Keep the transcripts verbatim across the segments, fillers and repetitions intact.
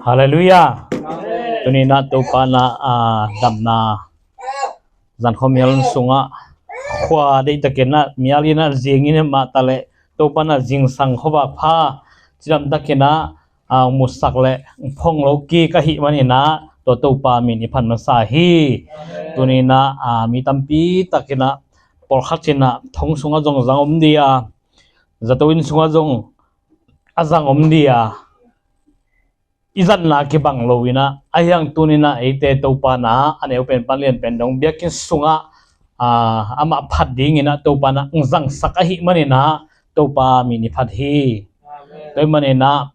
Halleluiah. Tuni-in ah Topa in ah, ah, damna zan khua mial sungah khua deihtakin ah mial in ah zingin ah mah ta leh Topa in ah zingsang khuavak pha cidamtakin ah, ah, musak le phonglo kik ahih manin ah tua Topa min i phat masa hi. Tuni-in ah, ah, mi tampi takin ah pawlkhat in ah thong sungah zong zang om dia, zato inn sungah zong a zang om dia, i zatna kibang lo-in ah, ahi hang tuni-in ah eite Topa in ah a neu pen pan lian pen dong biakinn sungah, ah, amah phat dingin ah Topa in ah zangsak ahih manin ah Topa min i phat hi. Tua ahih manin ah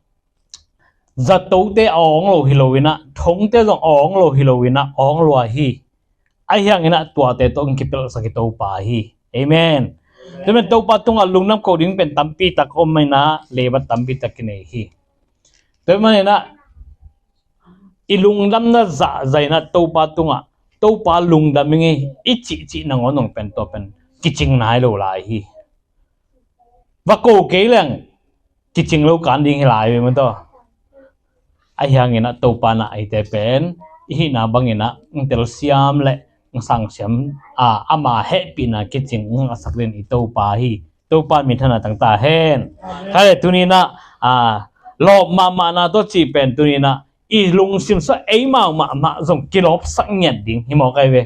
zatote a awng lo hi lo-in ah, thongte zong a awng lo hi lo-in ah, a awng lua hi. Ahi hangin ah tuate tawh hong kipelhsak i Topa hi. Amen. Tua ahih manin Topa tungah lungdam ko ding pen tampi tak om in ah, leibat tampi tak i nei hi. Tua ahih manin ah i lungdamna zahzah in ah Topa tungah, Topa lungdam ing ei i cihcih nangawn zong pen tua pen kicing nai lo lai hi. Va ko kei leng kicing lo kan ding hi lai ve maw taw. Ahi hangin ah Topa in ah eite pen i hihna bangin ah hong telsiam le hong sangsiam, ah, ama hehpihna kicing hong ngahsak dingin i Topa hi. Topa min thangna tang ta hen. Amen. Khai le tuni-in ah, ah, lawp mahmahna tawh cih pen tuni-in ah i lungsim sungah eimau mahmah zong kilawpsak ngiat ding hi mawk ai ve.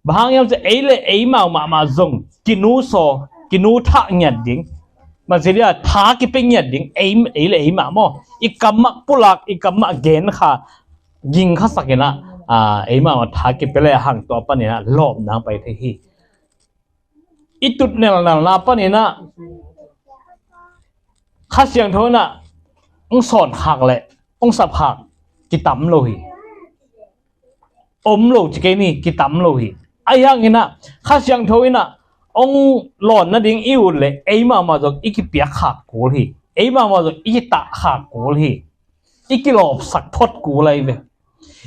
Bang hang hiam cih leh ei le eimau mahmah zong kinusaw, kinuthah ngiat ding. Bangci dia, tha kipia ngiat ding, ei, ei le eimau maw. I kam mah pulak, i kam mah gen kha, ging khasak in ah, ah, eimau mah tha kipia le hang tua panin ah lawpna hong pai thei hi. I tutnelnelna panin ah Kha Siangtho in ah hong sawn khak le hong sap khak kitam lo hi. Om lo ci kei ni, kitam lo hi. Ahi hangin ah Kha Siangtho in ah hong lawn nading i ut leh eimau mah zong i kipiak khak kul hi. Eimau mah zong i kitah khak kul hi. I kilawpsak phot kul ai ve.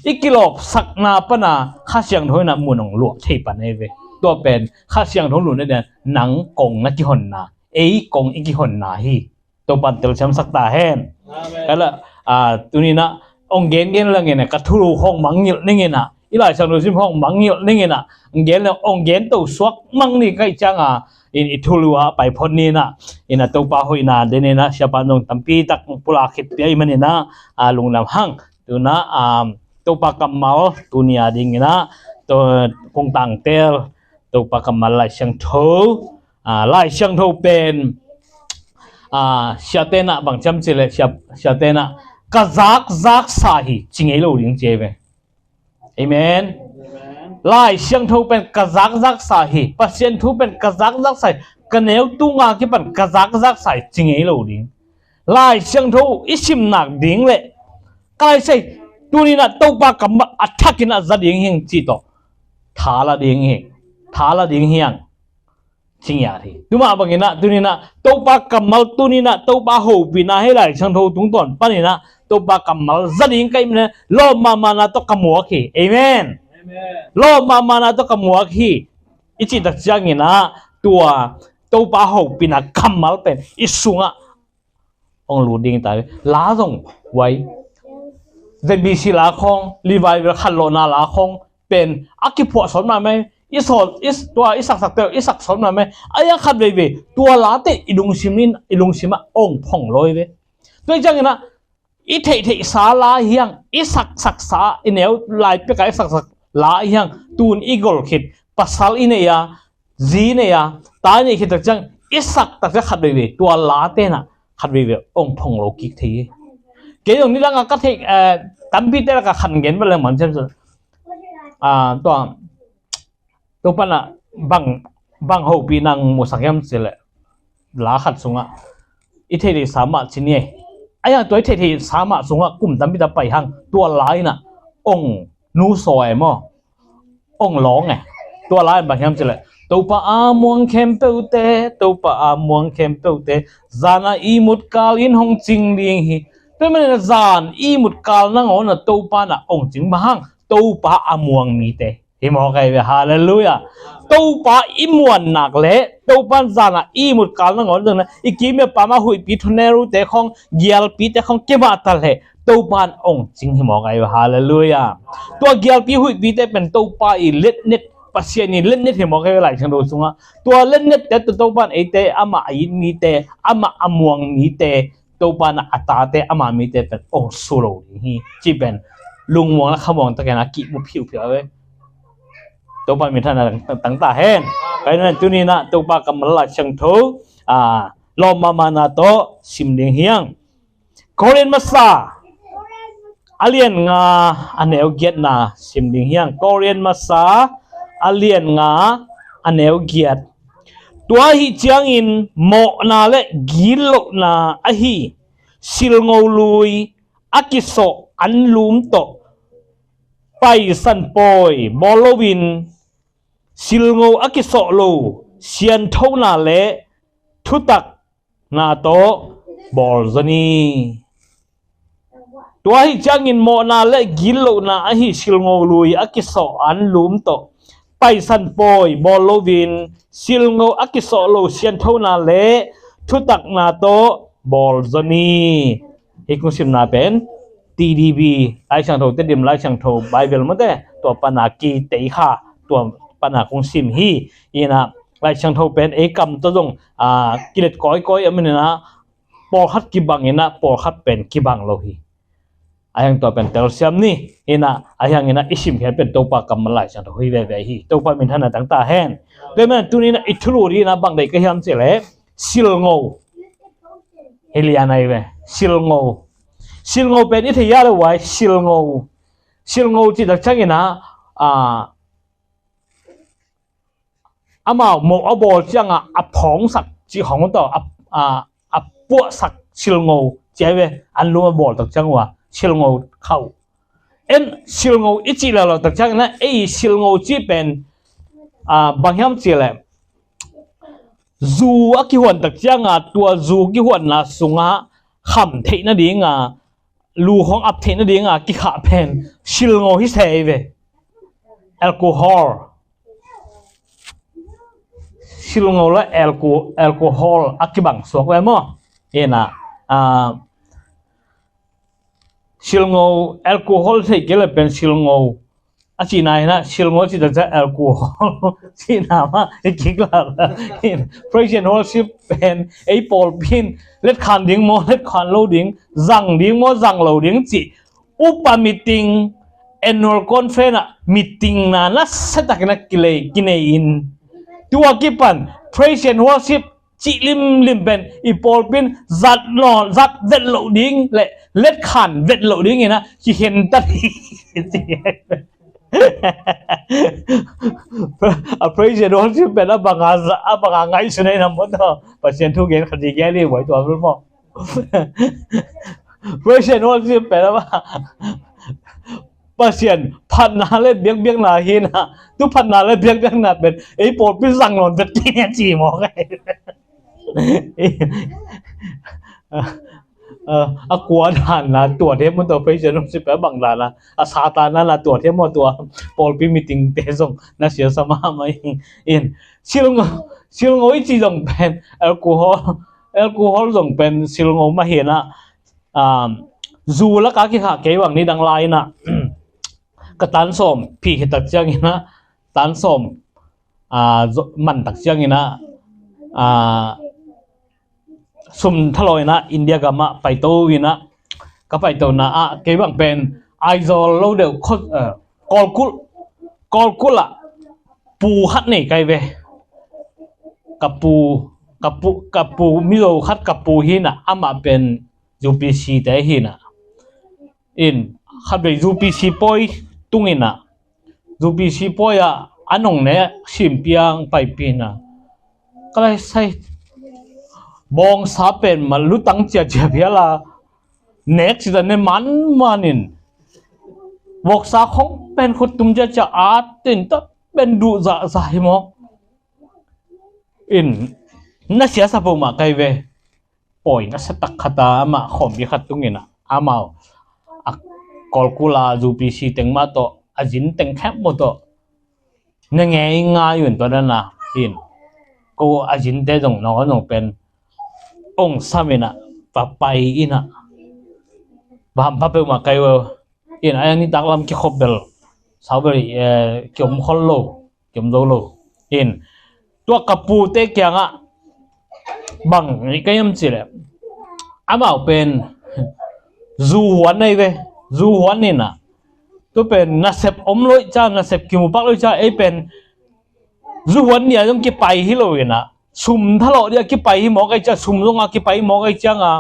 I kilawpsakna pan a Kha Siangtho in ah mun hong luah thei pan ai ve. Tua pen Kha Siangtho hong lut nading nang kong na kihonna, ei kong i kihonna hi. Topa'n telsiamsak ta hen. Amen. Kala, ah, tuni-in ah hong gengen leng in ah ka thulu hong mangngilh ning in ah, i Lai Siangtho sim hong mangngilh ning in ah, hong gen leng hong gen to suak mang ni ka hih ciang a, in i thulu ah pai phot ni in ah, in ah Topa hoihna den in ah siapa'n zong tampi tak pulak khit pia ahih manin ah, ah, lungdam hang. Tu-in ah, ah, Topa kammal tuni a dingin ah, to kong tangtel Topa kammal Lai Siangtho, ah, Lai Siangtho pen, ah, siate'n ah bang ci hiam cih leh, sia, siate'n ah ka zakzaksa hi ci ngei lo ding ci ai ve. Amen. Amen. Lai Siangtho pen ka zakzaksa hi, Pasian thu pen ka zakzaksa hi, ka neu tunga kipan ka zakzaksa hi ci ngei lo ding. Lai Siangtho i sim nak ding leh, ka lai sai, tuni-in ah Topa kammal a thakin ah za ding hi hang ci tawh, tha la ding hi, tha la ding hi hang ci ngiat hi. Tua mah bangin ah tuni-in ah Topa kammal, tuni-in ah Topa hopihna hi Lai Siangtho tungtawn panin ah Topa kammal za ding ka hih manin ah lawp mahmahna tawh ka muak hi. Amen. Amen. Lawp mahmahna tawh ka muak hi. I cih tak ciangin ah tua Topa hopihna kammal pen i sungah hong lut ding ta. La zong huai, Z B C la khawng, revival khanlawhna la khawng pen a kiphuah sawm na mai, i sawl, i, tua i saksak tel i sak sawm na mai. A ya khat veivei tua late i lungsim in, i lungsim ah hong phong lo ai ve. Tua ciangin ah i theihtheihsa la hi hang, i saksaksa, i neu lai pek a i saksak la hi hang, tu-in i gol khit, pasal i neih a, zi nei a, ta i neih khit tak ciang i sak tak ciang khat veivei tua late'n ah khat veivei hong phong lo kik thei hi. Kei zong nidang a ka theih, eh, tampite lak a khat gen vet leng bang ci hiam cih leh, ah, tua Topa'n ah bang, bang hopih nang musak hiam cih leh, la khat sungah i theihtheihsa mah ci ni. Ahi hang tua i theihtheihsa mah sungah kum tampi tak pai hang tua la in ah hong nusaw ai maw. Hong lawng e. Tua lai bang hiam cih leh, Topa a muang khempeuhte, Topa a muang khempeuhte, zan a ihmut kal in hong cing ding hi. Tua manin ah zan ihmut kal nangawn ah Topa in ah hong cing, bang hang, Topa a muang mite. Hi mawk ai ve, halleluiah. Topa i muan nak leh Topa in zan a ihmut kal nangawn zong in ah i kim i pam a huihpi thunelute khawng, gialpite khawng kimah ta leh Topa in ong cing hi mawk ahi ve. Halleluiah. Tua gialpi huihpite pen Topa i letnet, Pasian i letnet hi mawk ahi ve Lai Siangtho sungah. Tua letnette tawh Topa in eite, amah a it mite, amah a muang mite, Topa in a tate, ama mite pen ong su lo ding hi. Ci pen lungmuang le khamuang takin a kihmu phiuphiu ahi ve. Topa minthanna tang, tang ta hen. Ka inn ah tuni in ah Topa kammal Lai Siangtho, a, lawm mahmahna tawh sim ding hi hang. Korin masa a lian nga a neu giatna sim ding hi hang. Korin masa a lian nga a neu giat. Tua ahih ciangin mawhna le gitlohna ahi silngo lui a kisawh anlum tawh paisan pawi bawl loin silngo a kisawh lo sianthona le thutakna tawh bawl zaw ni. Tua ahih ciangin mawhna le gitlohna ahi silngo lui a kisawh anlum tawh paisan pawi bawl loin silngo a kisawh lo sianthona le thutakna tawh bawl zaw ni. Hih kong simna pen T D B, Lai Siangtho Tedim, Lai Siangtho Bible mate, tua pana kitei kha, tua pana kong sim hi. Ina Lai Siangtho pen ei kam tawh zong, a, kilet kawikawi a manin ah pawlkhat kibang ina pawlkhat pen kibang lo hi. A hiang tua pen telsiam ni. Ina a hiang ina i sim khia pen Topa kammal Lai Siangtho hi veve hi. Topa minthanna tang ta hen. Tua manin tuni ina i thulu ding ina bang deih ka hiam cih leh silngo. Hi lian ahi ve. Silngo. Silngo pen i thei a le uai silngo. Silngo cih tak ciangin ah, a, amau moh a bawl ciangah a phawngsak cih hong tawh a, a, a puahsak silngo ci ahi ve. Anlum a bawl tak ciang uh a silngo khauh. En silngo i cih lalo tak ciangin ah ei silngo cih pen, a, bang hiam cih leh zu a kihuan tak cianga tua zu kihuanna sungah kham theih nadinga, lu hong ap theih nadinga kikhah pen silngo hi se hi ve. Alcohol. Silngo le alco-, alcohol a kibang suak ve maw? Ina, a, silngo, alcohol thei kei le pen silngo a cihna hi na, silngo cih tak ciang alcohol cihna mah i kik la. Praise and worship pen ei pawlpi in letkhan ding maw, letkhan lo ding, zang ding maw, zang lo ding cih upa meeting, annual conference ah meeting na nasa takin a kilei, kinei in tua kipan praise and worship cih limlim pen i pawlpi in zat nawn, zat vet loh ding le letkhan vet loh ding ina kihen ta hi. A praise and worship pen a banga za-, a banga ngaihsun ei na maw tawh. Pasian thu gen khat i gen hi uai tua maw. Praise and worship pen a banga Pasian phatna le biakbiakna hi na, tu phatna le biakbiakna pen ei pawlpi zang nawn vet kei ni a ci maw kai. A, a kua dan na tua thiam maw tua, praise and worship pen a bang dan na, a Satan na na tua thiam maw tua, pawlpi meeting te zong na siasa mahmah in. Silngo, silngo i ci zong pen alcohol, alcohol zong pen silngo mah hi na. Um, zu laka kikhah kei bang ni dang lai ina, ka tan sawm phi hi tak ciang ina, tan sawm, ah, zo-, man tak ciang ina, ah, sum thalo ina India gama paito ina, ka paitona ah kei bang pen Aizawl lo deuh kho, eh, Kawlkul, Kawlkul ah pu khat nei kai ve. Ka pu, ka pu, ka pu Mizo khat ka pu hi na, amah pen U P C te hi na. In, khatvei U P C pawi tung ina, U P C pawi ah a nong ne sim piang paipih na. Ka lai sai bawngsa pen ma lutang ciacia piala nek cita ne man manin voksa khong pen khut tum ciacia a tin ta pen duh zahzah hi maw? In, na siasa peuhmah kai ve. Pawi nasa tak khata amah khawmpi khat tung ina, amau a Kawlkul a U P C teng mah tawh, a zin teng khempeuh tawh na ngei ngai un tua dana. In, ko a zinte zong nong a nong pen ong sam ina, va pai ina, Bang hampha peuhmah kai uh. In, a yang nitak lam kikhop bel, sau bel, eh, kiom khol lo, kiom zo lo. In, tua ka pute kiangah bang i ka hiam cih leh, amau pen zu huan ahi ve, zu huan in ah. Tu pen nasep om lo ahih ciang, nasep kimu pak lo ahih ciang, ei pen zu huan ni-a zong kipai hi lo in ah, sum thalawh ding a kipai hi mawk ahih ciang, sum zong a kipai hi mawk ahih ciang a,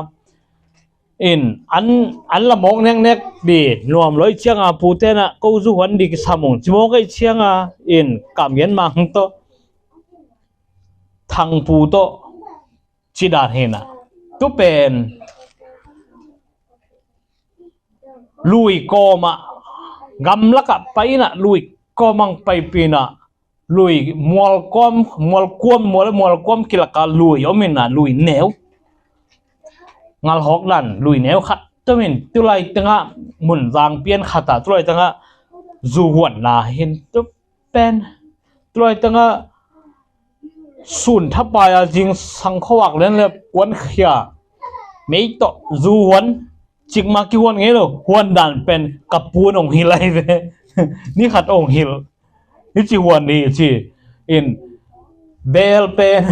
in, an, an la mawk neknek ding nuam lo ahih ciang a, pute in ah ko zu huan ding kisam ung ci mawk ahih ciang a, in, Kam Ngen Mang tawh, Thang Pu tawh, ci dan hi in ah. Tu pen lui kawm ah, gamlak ah pai in ah, lui kawm ah paipih in ah, lui mual kawm, mual kuam, mual, mual kuam kilak ah lui om in ah, lui neu. Ngal hawk dan, lui neu khat. Tu min, tu laitang ah mun zang pian khat ah, tu laitang ah zu huan na hi in, tu pen, tu laitang ah sun thapai a zingsang khuavak lian le kuankhia, mei tawh zu huan, cikmah kihuan ngei lo, huan dan pen ka pu'n hong hilh ahi ve. Ni khat hong hilh. Hih ci huan ni ci. In, bel pen,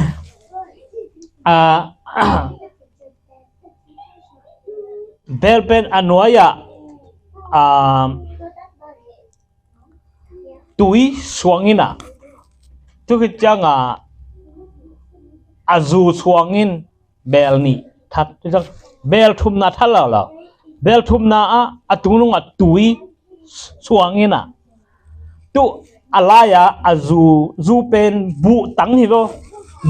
a, bel pen a nuai ah, a, tui suang in ah. Tu khit ciang a, a zu suang in, bel nih that, bel thumna that lo lo. Bel thumna ah, a tungnung ah tui suang in ah. Tu a lai ah, a zu, zu pen buhtang hi lo.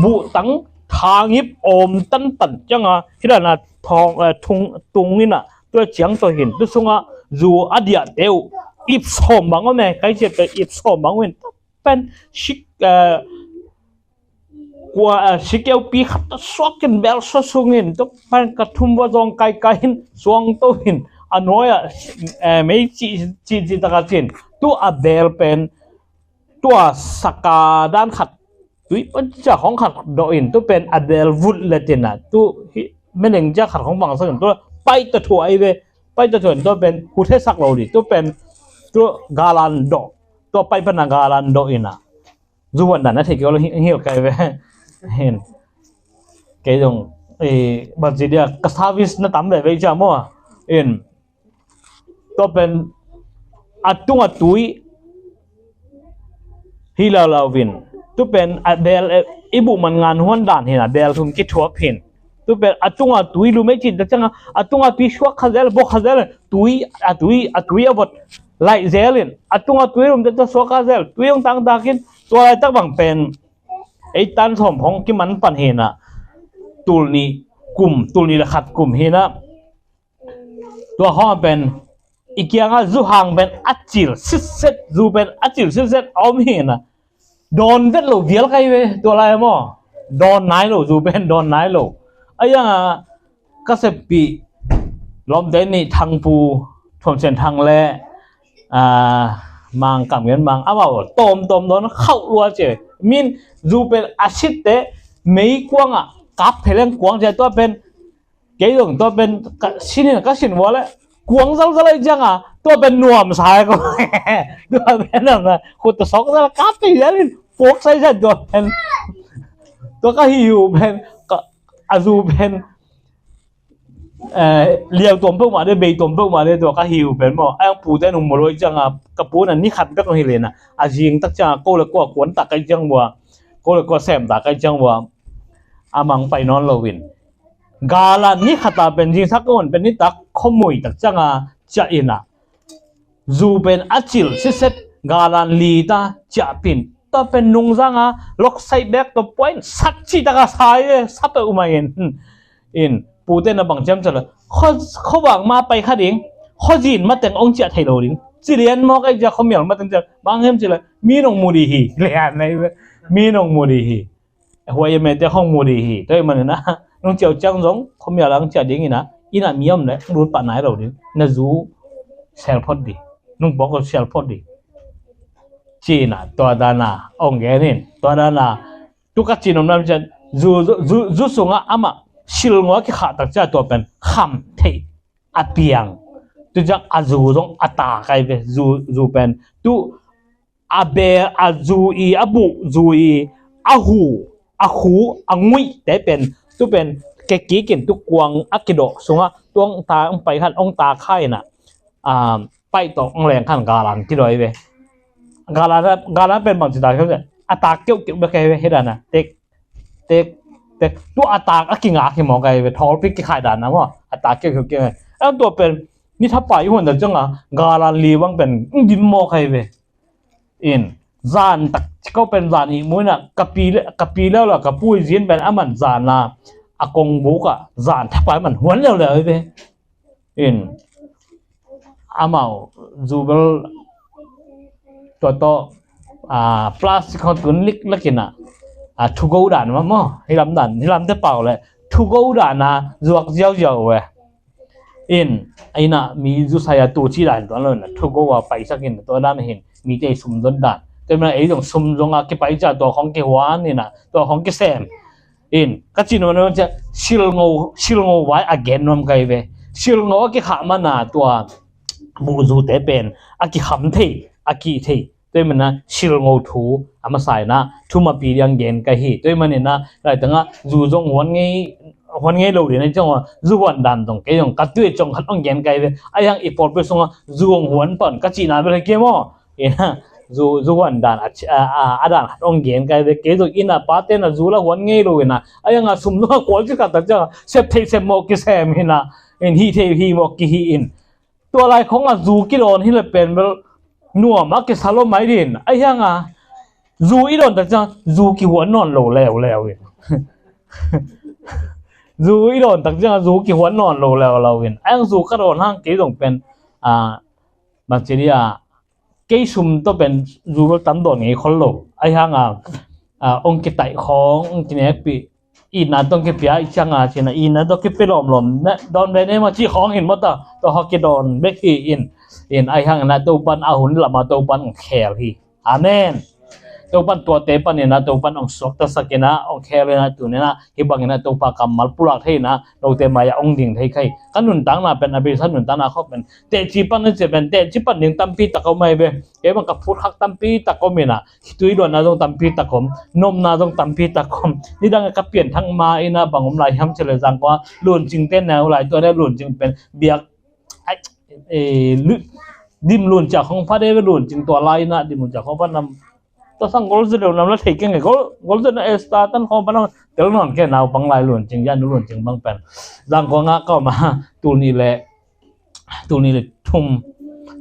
Buhtang thangip awm tantan ciang a, hih dan a thong, eh, thung, tung in ah. Tua ciang tawh hin, tu sungah zu a diahte uh ip sawm bang om e, kai ciat pen ip sawm bang uh in, pen sik, eh, kua, eh, sikeupi khat tawh suak in bel sua sung in, tua pen ka thum vua zawng kaikai in suang to in, a nuai ah, eh, mei cih, cih, cih tak a cin. Tu a bel pen, tua saka dan khat, tui pan cia khong khat dawh in, tu pen a bel vut let in ah, tu hih meneng cia khat khong pangsak in, tua paih ta thuah ahi ve, paih ta thuah in, tua pen hu thesak lo ding, tu pen, tu galan dawh, tua paih pan a galan dawh in ah. Zu huan dan a thei kei lo hi, hilh kai ve. Hin. Kei zong, eh, bang ci dia, ka service na tam veve cia maw. In. Tua pen a tung a tui hi laulau vin. Tu pen a bel, eh, i buh man ngan huan dan hin a bel thum kithuap hin. Tu pen a tung a tui lu mei cin ta ciang a, a tung a tui suak kha zel, bok kha zel, tui, a tui, a tui a vot laih zel in. A tung a tui lum te ta suak kha zel, tui hong tangtak in, tua laitak bang pen. Ei tan sawm hong kiman pan hin a. Tul nih kum, tul nih le khat kum hin a. Tua hong pen i kiangah zu hang pen a cil sitset, zu pen a cil sitset a om hi na. Dawn vet lo vial kai ve tua lai maw. Dawn nai lo, zu pen dawn nai lo. A yang a ka seppih lawmte nih Thangpu, Thuam Sian Thang le, a, Mang Kam Ngen Mang, amau tawmtawm dawn khauh lua ci. Min zu pen a sitte mei kuangah kap pheleng kuang ci tua pen Kei zong tua pen ka sin in ka sin vua le kuang zalzal ahi ciang a, tua pen nuam sa e ko. Tua pen nuam sa, khut ta sok zala kap kei zalin, puak sai zat tua pen. Tua ka hi uh pen, ka, a zu pen, eh, liau tuam peuhmah de, bei tuam peuhmah de, tua ka hi uh pen maw. A yang pute nung maw lo ahi ciang a, ka pu na ni khat bek nung hi le na. A zing tak ciang a, ko le ko a kuan tak ahi ciang vua, ko le ko a sem tak ahi ciang vua, a mang pai nawn lo in. Galan ni khat a pen zingsak ka hun pen nitak khuamui tak ciang a ciah in a. Zu pen a cil siset galan li ta ciah pin. Tua pen nungzang a loksaih bek tua puain sak cih tak a sa e, sa peuhmah in. In, pute na bang ciam ciah lo. Khua, khuavak ma pai kha ding. Khuazin mateng ong ciah thei lo ding. Ci lian mawk ahi ciah khuamial mateng ciah. Bang hiam cih lo. Mi nong mu di hi. Lian ahi ve. Mi nong mu di hi. Huai a mete khong mu di hi. Tua i man ina, nung ciau ciang zong, khomia lang cia ding ina, ina mi om le, lut pah nai lo ding. Na zu sel phot di. Nung pawk ko sel phot di. Ci ina, tua dana, ong gen in, tua dana, tu ka ci nom nam cian, zu, zu, zu, zu sunga ama, sil ngua ki khah tak cia tua pen, kham thei. A piang. Tu ciang a zu zong a tak ahi ve, zu, zu pen. Tu a bel, a zu i, a buh zu i, a hu, a khu, a nguih te pen, tu pen, ke kikin tu kuang a kidawh sungah, tu ong ta, ong pai khan, ong ta kha inah, a, paih tawh ong leng khan galan kidawh ahi ve. Galan, galan pen bang ci ta keu, a tak keuhkeuh bek ahi ve, hi dan a, tek, tek, tek, tu a tak a kingak hi mawk ahi ve, thawlpi kikhai dan a maw, a tak keuhkeuh keuh ahi. A tua pen, ni thapai i huan dan ciang a, galan li bang pen, ong dim mawk ahi ve. In, zan tak, ci ko pen zan i mu inah, ka pi le, ka pi leu la, ka pu i zin pen, a man zan a, a kong buk ah, zan thapai man huan leuleu ahi ve. In, amau, zu bel, tua tawh, a, plastic hong tun lik lek inah, a, thugo dan mah maw, hi lam dan, hi lam te pau le, thugo dan a, zuak ziauziau ve. In, a inah, mi zu sai a tu ci dan tuan lo inah, thugo a paisak in, tua dan hin, mi te sum zon dan. Tua inah, ei zong sum zong a, kipai cia tua khong kihuan inah, tua khong kisem. In, ka cin nuam nuam ciah, silngo, silngo vai a gen nuam kai ve. Silngo a kikhah mana tua, buh zu te pen, a kikham thei, a kih thei. Tua mana silngo thu, a masa ina, thu mapi diang gen kai hi. Tua manina, lai tanga, zu zong huan ngei, huan ngei lo dina, ciang wa, zu huan dan zong, kei zong, ka tui ciang khat ong gen kai ve. A yang i pawlpi sunga, zu ong huan pan, ka cina ve le kei maw. Ina, zu, zu huan dan, a, a, a, a dan khat ong gen kai ve, kei zong ina pa tena zu la huan ngei lo ina, a yang a sum zong a kual ci khat tak ciang, sep thei sep mawh kisem ina, in hi thei hi mawh kihi in. Tua lai khong a zu kidawn hi le pen bel, nuam a kisa lo mai din, a yang a, zu i dawn tak ciang, zu kihuan nawn lo leuleu in. Zu i dawn tak ciang, zu kihuan nawn lo leuleu in. A yang zu ka dawn hang kei zong pen, a, bang ci dia, kei sum tawh pen zu bel tam dawn ngei khol lo. Ahi hanga, a, ong kitaih khawng, ong kinekpih, itna tawh kipia i cianga cina, itna tawh kipia lawmlawm, na, dawn ve ne ma ci khawng in mawta, tawh ha kidawn bek hi in, in ahi hangina Topan a hun lama Topan ong khel hi. Amen. Topan tuate panina, Topan ong suakta sakina, ong khelina, tunina, hi bangina, Topa kammal pulak theina, note maya ong ding thei khai. Ka nuntakna pen, a bisa nuntakna khawk pen, teci pan na cia pen, teci pan ding tampi tak om ai ve. Kei bang ka phut khak tampi tak om ina, tui dawnna zong tampi tak om, nomna zong tampi tak om. Nidang ka pian thang ma ina bang om lai hiam cia le zang kua, luncing te neu lai tua ne luncing pen, biak, ai, e, lu, dim lunca khong pha de ve luncing tua lai ina, dim lunca khong pha nam, tua sang gol zet lo nam la thei keng e, gol, gol zet na esta tan khong pha nam, tel non ke nau pang lai luncing, ya nu luncing bang pen. Zang kua nga kau ma, tul ni le, tul ni le thum,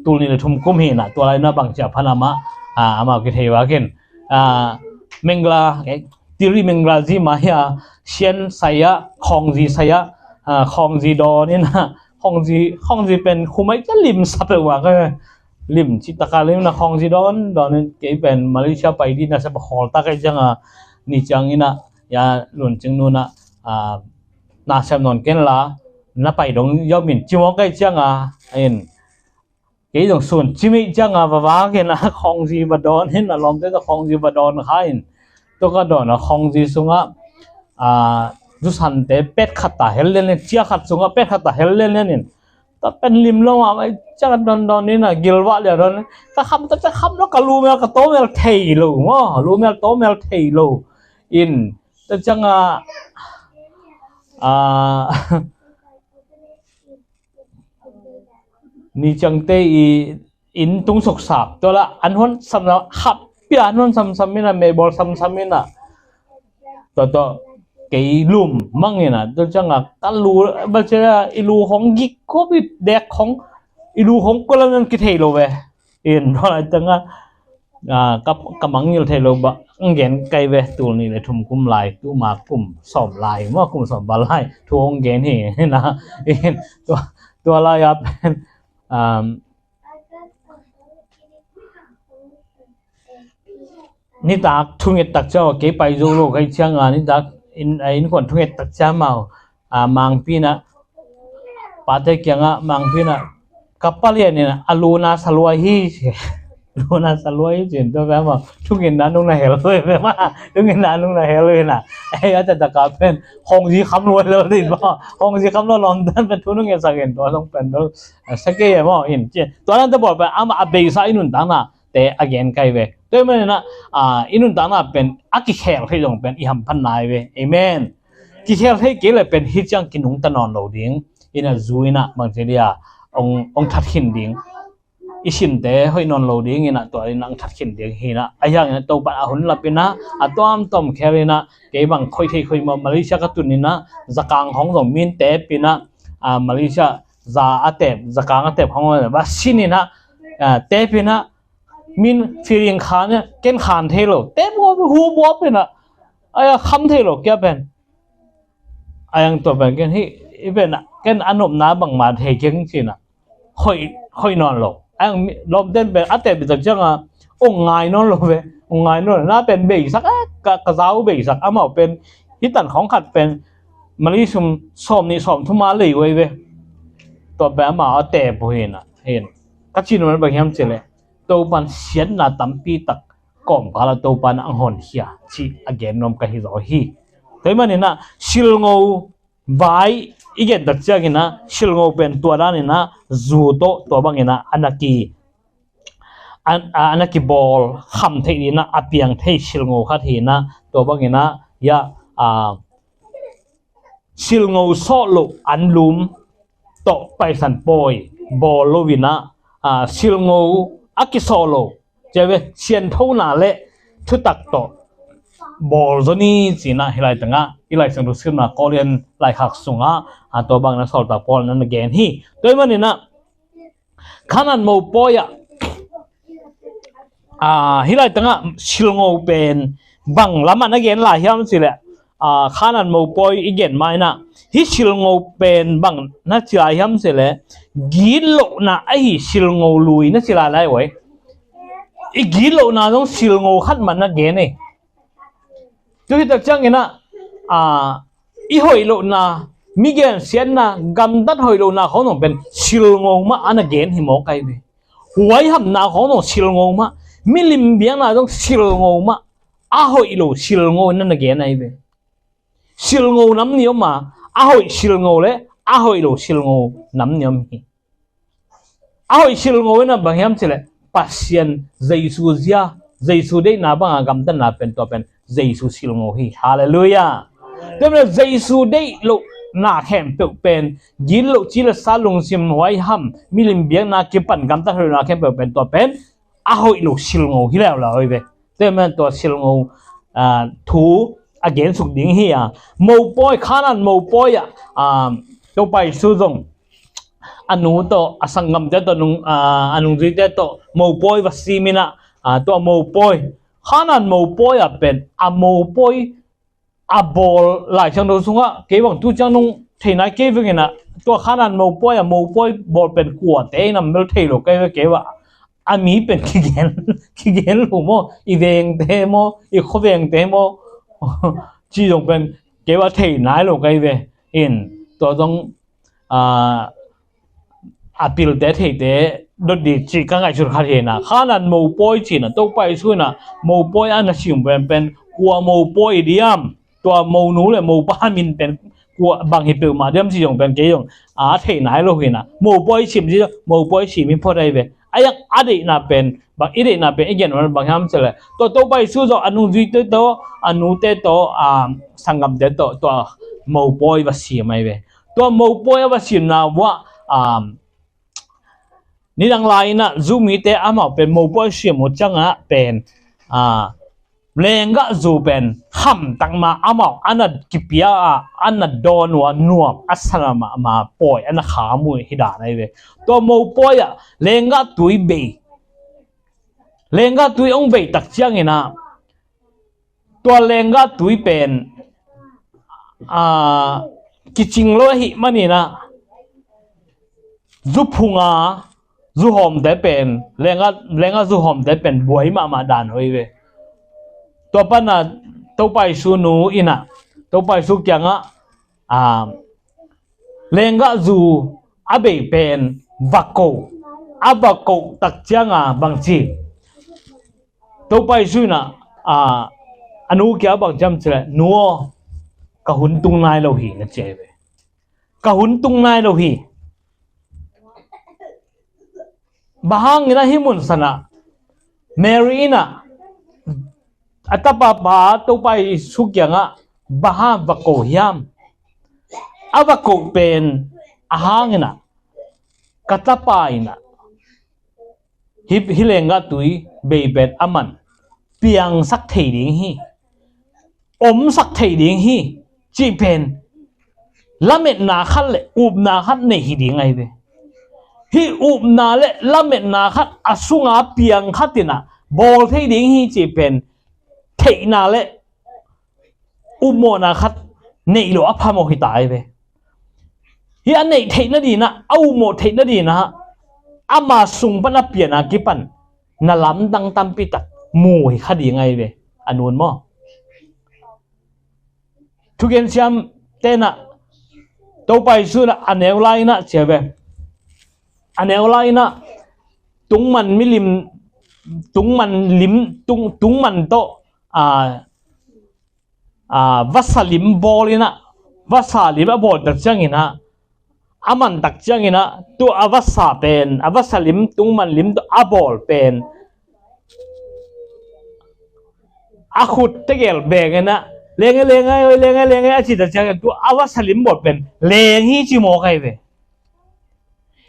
tul ni le thum kum hi na, tua lai na bang cia pha nam a, a, amau kithei wa kin. A, mengla, eh, tiri mengla zi ma hia, sian saya, khong zi saya, a, khong zi dawn ina, khong zi, khong zi pen khumai cia lim sa pe wa ka, lim ci taka lim na khong zi dawn, dawn in kei pen Malaysia pai di na sa pa khol ta kai cianga, ni ciang ina, ya luncing nuna, a, na sem non ken la, na pai dong yau min ci mawk kai cianga, in, kei zong sun ci mi cianga, va va ken a khong zi va dawn, hin a lawmte ta khong zi va dawn kha in, tua ka dawn a khong zi sunga, a, zusante pet khat ta hel len len, cia khat sunga pet khat ta hel len len in, ta pen lim lo ma, mai ciang dawn dawn in a gil va lia dawn, ka kham ta cia kham lo ka lu mel ka to mel thei lo, maw, lu mel to mel thei lo, in, ta cianga, a, ni ciangte i inn tung suksap, tua la an huan sam na khap pia an huan sam sam ina, mei bawl sam sam ina. Tua tua kei lum mang ina, tua cianga ka lu, bal cia i lu hong gik ko bi dek hong, i lu hong ko lam nan kithei lo ve. In, tua lai tanga, a, ka, ka mangngilh thei lo ba, ong gen kai ve, tul ni le thum kum lai, tu ma kum sawm lai, ma kum sawm bal lai, thu ong gen hi, na, in, tua, tua lai a pen, um, nitak thunget tak ciang, kei pai zo lo kai cianga, nitak in, a, innkuan thunget tak ciang mau, a, mangpi na, pate kianga, mangpi na, ka palian ina, a lu na sa lua hi, Luna sa luai cin tua pen maw, thungetna nung na hel luai pen maw, thungetna nung na hel luai na. Ei, a taktak a pen hong zi kham luai lo din maw, hong zi kham lo lawm dan pen thu nung ngetsak in tua zong pen lo. A, sa kei e maw in ci. Tua dan te bawl pen amah a beisa i nuntakna te a gen kai ve. Tua ahih manin ah, a, i nuntakna pen a kikhel thei zong pen i hamphatna ahi ve. Amen. Kikhel thei kei le pen hih ciang kinungta nawn lo ding. Ina zu ina bangci dia ong, ong that khin ding. I sinte hoih nawn lo ding ina tua ina ong that khin ding hi ina. A hiang ina Topan a hun lap ina a tuamtuam khel ina kei bang khoih thei khoih mawh Malaysia ka tun ina zakang hong zong min tep ina, a, Malaysia za a tep, zakang a tep hong va sin ina, a, tep ina min feeling khan ina ken khan thei lo. Tep buap, hu buap ina. Ai a kham thei lo kia pen. A yang tua pen ken hi, i pen ken a nopna bangma thei keng cina. Hoih, hoih nawn lo. A yang mi, lawmten pen a tep i tak cianga ong ngai nawn lo ve. Ong ngai nawn lo. Na pen beisak, eh, ka, ka zau beisak. Amau pen hi tan khong khat pen mali sum sawm nih sawm thum a lei uai ve. Tua pen amau a tep uh hina. Hin. Ka cin man bang hiam cile. Topan siatna tampi tak kawmkal a Topan ang honkhia cih a gen nuam ka hi zaw hi. Tua ahih manin ah silngo vai i gen tak ciangin ah silngo pen tua danin ah zu tawh tua bangin ah a na ki, a, a na kibawl kham theih dingin ah a piang thei silngo khat hi in ah tua bangin ah ia, a, silngo sawh loh anlum tawh Paisan pawi bawl lo in ah, a, silngo a kisawh lo, cia ve, sianthona le thutak tawh bawl zaw ni ci in ah hih lai tengah, hih Lai Siangtho scriptna Korean laikhak sungah, a, tua bangin ah sawltak Paul in ah na gen hi. Tua ahih manin ah Khanaan mopawi ah, a, hih lai tengah silngo pen bang lamah na gen lai hiam cih leh, a, Khanaan mopawi i gen ma in ah hih silngo pen bang na ci lai hiam cih leh gitlohna ahi silngo lui na ci lai lai uai. I gitlohna zong silngo khat mah na gen e. Tu hi tak ciangin ah, a, i hoih lohna, mi gensiatna, gamtat hoih lohna khong zong pen silngo mah a na gen hi mawk ai ve. Huaihamna khong zong silngo mah, milim biakna zong silngo mah, a hoih lo silngo na na gen ai ve. Silngo nam ni om a, a hoih silngo le a hoih lo silngo nam ni om hi. A hoih silngo in ah bang hiam cih leh Pasian Jesu zia, Jesu deihna banga gamtatna pen tua pen Jesu silngo hi. Halleluiah. Tua pen Jesu deih lohna khempeuh pen gitloh, ci le sa, lungsim huaiham, milim biakna kipan gamtat hoih lohna khempeuh pen tua pen a hoih lo silngo hi leuleu hi ve. Tua pen tua silngo, a, thu a gensuk ding hi a. Mopawi, Khanaan mopawi ah, a, Topa Jesu zong a nu tawh, a sanggamte tawh, nung, a, a nungzuite tawh mopawi va sim in ah, a, tua mopawi, Khanaan mopawi ah pen a mopawi a bawl Lai Siangtho sungah kei bang tu ciang nung thei nai kei veng in ah, tua Khanaan mopawi ah mopawi bawl pen kuate in ah bel thei lo kei ve, kei va a mi pen kigen, kigen lo maw, i vengte maw, i khuavengte maw, ci zong pen kei va thei nai lo kei ve. In tua zong, a, a pilte theite dot ding ci ka ngaihsut khat hi in ah, Khanaan mopawi ci in ah Topa Jesu in ah mopawi a na sim pen pen kua mopawi diam, tua monu le mopa min pen kua bang hi peuhmah diam ci zong pen kei zong a thei nai lo hi in ah, mopawi sim ci zong mopawi sim hi phot ai ve. A yak a deihna pen bang, i deihna pen i gen bang hiam cih leh tua Topa Jesu zong a nungzuite tawh, a nute tawh, a, sanggamte tawh tua mopawi va sim ai ve. Tua mopawi a va simna uah, a, nidang lai in ah zu mite amau pen mopawi sim uh ciangah pen, a, lenggah zu pen khamtak ma amau a na kipia a, a na dawn uh a nuam a sana mahmah pawi a na kham uh hi dan ai ve. Tua mopawi ah lenggah tui bei, lenggah tui ong bei tak ciangin ah tua lenggah tui pen, a, kicing lo ahih manin ah zu phunga zu hawmte pen, lenggah, lenggah zu hawmte pen buai mahmah dan uh hi ve. Tua pan ah Topa Jesu nu in ah Topa Jesu kiangah, a, lenggah zu a bei pen va ko, a va ko tak cianga bang ci, Topa Jesu in ah, a, a nu kiang bang ci hiam cih leh, "Nu aw, ka hun tung nai lo hi," na ci hi ve. "Ka hun tung nai lo hi." Bang hangin ah hih mun san ah Mary in ah a tapa pa Topa Jesu kiangah bang hang va ko hiam? A va ko pen a hangin ah, "Ka tapa in ah hih, hih lenggah tui bei pen aman piangsak thei ding hi, omsak thei ding hi," cih pen lametna khat le upna khat nei hi ding ahi ve. Hih upna le lametna khat a sunga piang khat in ah bawl thei ding hi cih pen theihna le upmawhna khat neih loh a phamawh hi ta ahi ve. Hih a neih theih nading ah, a upmawh theih nading ah ama sung pan a pian a kipan na lamdang tampi tak mu hi kha ding ahi ve. A nu'n maw? Thugen siam ten ah Topa Jesu in ah a neu lai in ah ci hi ve. A neu lai in ah tungman milim, tungman lim, tung, tungman tawh, a, a, vasa lim bawl in ah, vasa lim a bawl tak ciangin ah, a man tak ciangin ah, tua a vasa pen, a vasa lim, tungman lim tawh a bawl pen a khut tegel beng in ah, "Leng e, leng e, oi, leng e, leng e," a cih tak ciangin tua a vasa lim bawl pen leng hi ci mawk ahi ve.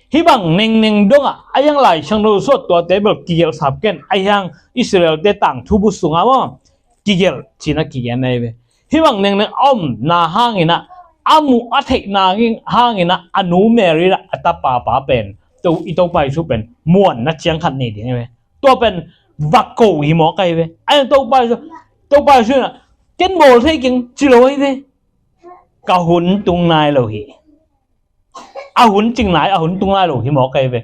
Hih bang nengneng dongah, a hiang Lai Siangtho sung ah tuate bel kigelh sap ken, a hiang Israel-te tangthu bu sungah maw, kigelh cih in ah kigen ahi ve. Hih bang nengneng a omna hangin ah, a muh a theihna hangin ah, a nu Mary in ah a tapa pa pen, to, i Topa Jesu pen muanna ciang khat nei ding ahi ve. Tua pen va ko hi mawk ahi ve. A hiang Topa Jesu, Topa Jesu in ah, "Ken bawl thei keng," ci lo ahi ve. "Ka hun tung nai lo hi." A hun cing nai, a hun tung nai lo hi mawk ahi ve.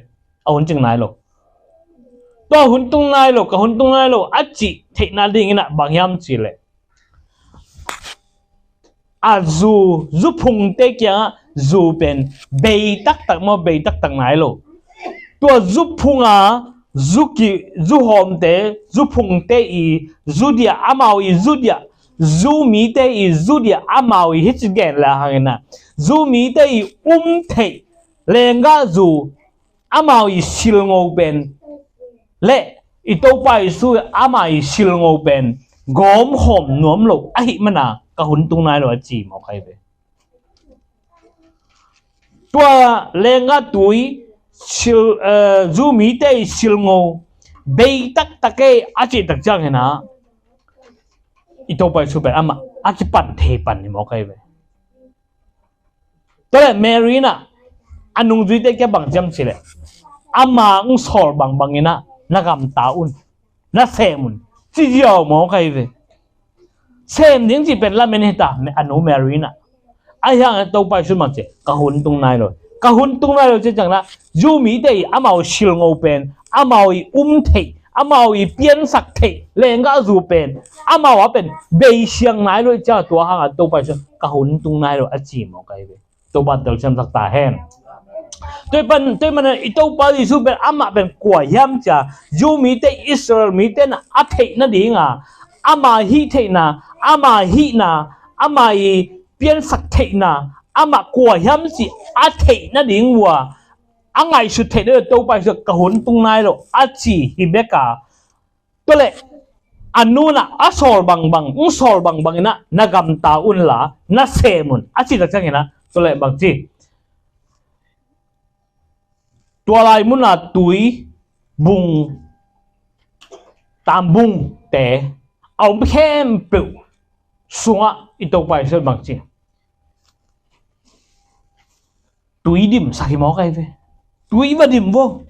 A hun cing nai lo. Tua hun tung nai lo, "Ka hun tung nai lo," a cih theihna dingin ah bang hiam cih leh, a zu, zu phungte kiangah zu pen bei taktak maw, bei taktak nai lo. Tua zu phunga zu ki, zu hawmte, zu phungte i zu diah, amau i zu diah, zu mite i zu diah, amau i, hih ci gen le hangin ah, zu mite i um theih lenggah zu, amau i silngo pen le i Topa Jesu ama i silngo pen gawmkhawm nuam lo ahih manin ah ka hun tung nai lo a ci mawk ahi ve. Tua lenggah tui sil, eh, zu mite i silngo bei taktak e a cih tak ciangin ah i Topa Jesu pen amah a kipan thei pan hi mawk ahi ve. Tua leh Mary in ah a nungzuite kiang bang ci hiam cih leh, "Ama hong sawl bangbang in ah na gamta un, na sem un," ci ziau mawk ahi ve. Sem ding cih pen lamen hi ta, a nu Mary in ah. A hiang a Topa Jesu bang ci, "Ka hun tung nai lo. Ka hun tung nai lo," ci ciangin ah zu mite i amau silngo pen, amau i um theih, amau i piansak theih lenggah zu pen amau a pen beisiang nai lo i ciang, tua hang a Topa Jesu, "Ka hun tung nai lo," a ci mawk ahi ve. Topa telsiamsak ta hen. Tua pen, tua pen i Topa Jesu pen amah pen kua hiam cih a, zu mite, Israel mite in a theih nading a, ama hih theihna, ama hihna, ama i piansak theihna, amah kua hiam cih a theih nading uh a, a ngaihsut theih nading uh a Topa Jesu, "Ka hun tung nai lo," a ci hi bek a. Tua leh a nu in a sawl bangbang, hong sawl bangbang in a na gamta un la, na sem un, a cih tak ciangin a, tua leh bang ci? Tua lai mun a tui bung, tambungte a om khempeuh sungah i Topa Jesu bang ci? Tui dimsak hi mawk ahi ve. Tui va dim vo.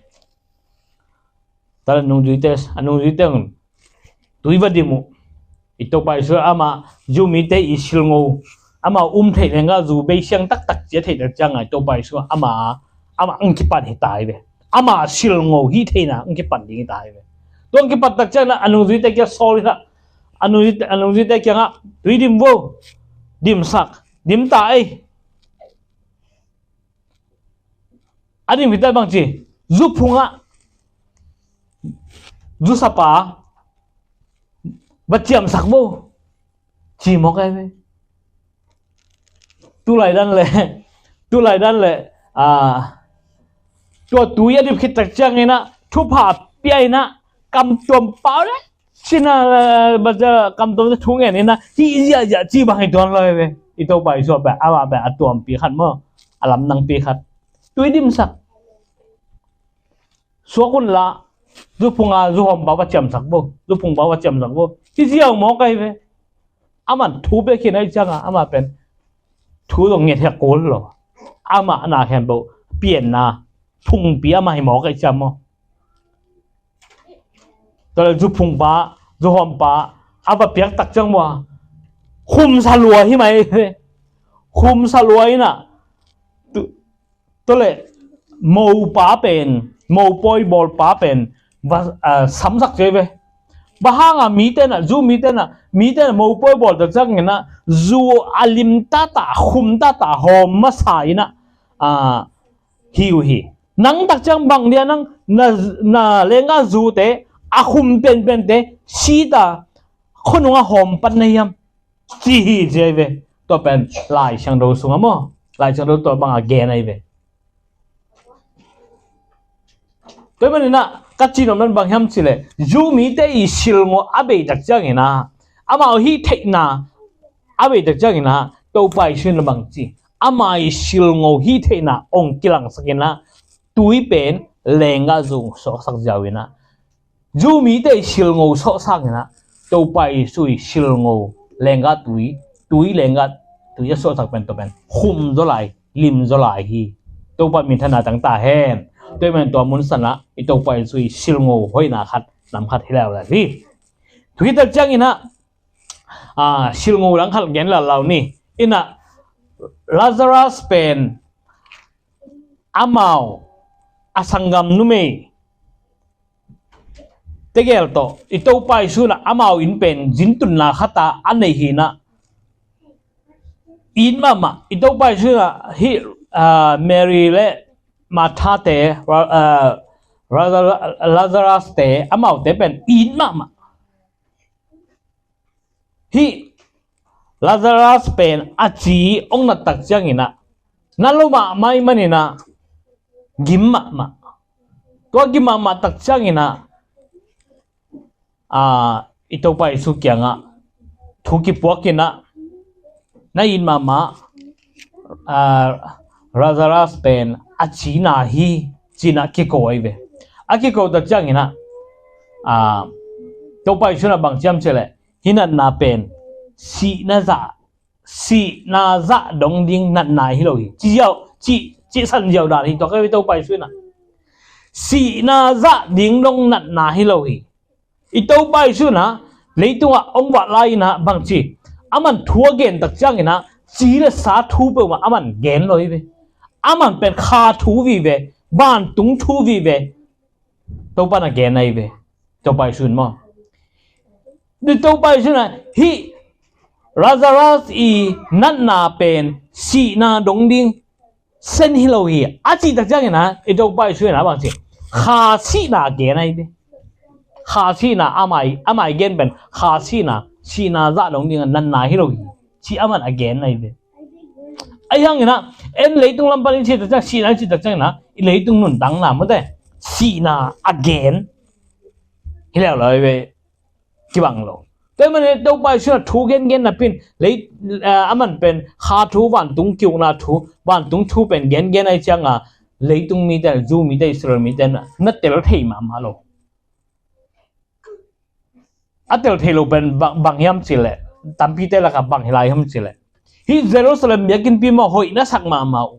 Tua leh a nungzuite, a nungzuite in tui va dim uh. I Topa Jesu ama, zu mite i silngo, ama um theih leng a zu beisiang taktak ci a theih tak ciang a, i Topa Jesu ama, ama hong kipan hi ta hi ve. Ama silngo hih theihna hong kipan ding hi ta hi ve. Tua hong kipan tak ciang a, a nungzuite kiang sawl hi ta. A nungzuite, a nungzuite kiangah, "Tui dim vo. Dimsak. Dim ta ei." A dim hi ta bang ci? Zu phungah, zu sapa, va ciamsak bo, ci mawk ai ve. Tulai dan le, tulai dan le, a, tua tui a dip khit tak ciangin ah thupha pia in ah, kamtuam pau le cina, a, kamtuam thu ngen in ah, hih ziahziah ci bang hi tuan lo ai ve. I Topa Jesu pen, amah pen a tuampi khat maw, a lamdangpi khat. Tui dimsak. Suak un la, zuphung a zuhawmpa va ciamsak bo, zuphungpa va ciamsak bo, hi ziau mawk ai ve. Aman thu pia khin ai cianga, amah pen thu zong nget hek kul lo. Amah na khen bo, pianna phungpi amah hi mawk ai ciang maw. Tua le zuphungpa, zuhawmpa a va piak tak ciang maw, khumsa lua hi mai ve. Khumsa lua in ah, tu, Tua le mopa pen, mopawi bawlpa pen va, a, samsak cia ve. Bang hanga mite na, zu mite na, mite na mopawi bawl tak ciangin ah, zu a lim tata, a khum tata, hawm masa in ah, a, hi uh hi. Nang tak ciang bang dia nang na, na lenga zute a khum penpente sita, khonunga hawm pan na hiam? Ci hi ci ai ve. Tua pen Lai Siangtho sunga maw, Lai Siangtho tua banga gen ai ve. Tua hi manin ah ka cihnopna bang hiam cih leh, zu mite i silngo a bei tak ciangin ah, amau hih theihna a bei tak ciangin ah, Topa Jesu in bang ci, ama i silngo hih theihna ong kilangsak in ah, tui pen lenggah zu suaksak ziau in ah, zu mite i silngo sawhsak in ah, Topa Jesu i silngo lenggah tui, tui lenggah tui a sawhsak pen tua pen khum zaw lai, lim zaw lai hi. Topa minthanna tang ta hen. Tua hi manin tua mun sanah i Topa Jesu i silngo hoihna khat, nam khat hi leuleu hi. Tu hi tak ciangin ah, a, silngo dang khat gen lalau ni. In ah Lazarus pen amau a sanggam numei tegel tawh i Topa Jesu in ah amau inn pen zintunna khat a a nei hi in ah, it mahmah. I Topa Jesu in ah hih, a, Mary le Martha te, a, Lazarus te, amaute pen it mahmah. Hih Lazarus pen a ci ong nat tak ciangin ah, na lo mahmah ahih manin ah gim mahmah. Tua gim mahmah tak ciangin ah, a, i Topa Jesu kiangah thu kipuak in ah, na it mahmah, a, Lazarus pen a cina hi, ci in ah kiko ai ve. A kiko tak ciangin ah, a, Topa Jesu in ah bang ci hiam cih leh, hih natna pen sihna zah, sihna zah dong ding natna hi lo hi. Ci ziau, ci, cihsan ziau dan hi tua ka ve Topa Jesu in ah. Sihna zah ding dong natna hi lo hi. I Topa Jesu in ah leitungah ong vat lai in ah bang ci, aman thu a gen tak ciangin ah ci le sa thu peuhmah aman gen lo hi ve. Aman pen kha thu vive, vantung thu vive Topa in ah gen ai ve. Topa Jesu in maw, i Topa Jesu in ah hih Lazarus i natna pen sihna dong ding sen hi lo hi, a cih tak ciangin ah i Topa Jesu in ah bang ci, kha sihna gen ai ve. Kha sihna, amah i, amah i gen pen kha sihna, sihna zah dong ding natna hi lo hi, ci aman a gen ai ve. Ahi hangin ah en leitung lam panin cih tak ciang, sihna cih tak ciangin ah i leitung nuntakna mawte sihna a gen hi leuleu ai ve. Kibang lo. Tua hi manin Topa Jesu in ah thu gengen napi in lei, a, aman pen kha thu, vantung ki-ukna thu, vantung thu pen gengen ai cianga leitung mite, zu mite, Israel mite na tel thei mahmah lo. A tel thei lo pen bang, bang hiam cih leh, tampite lakah bang hi lai hiam cih leh, hih Jerusalem biakinnpi maw hoih na sak mahmah uh.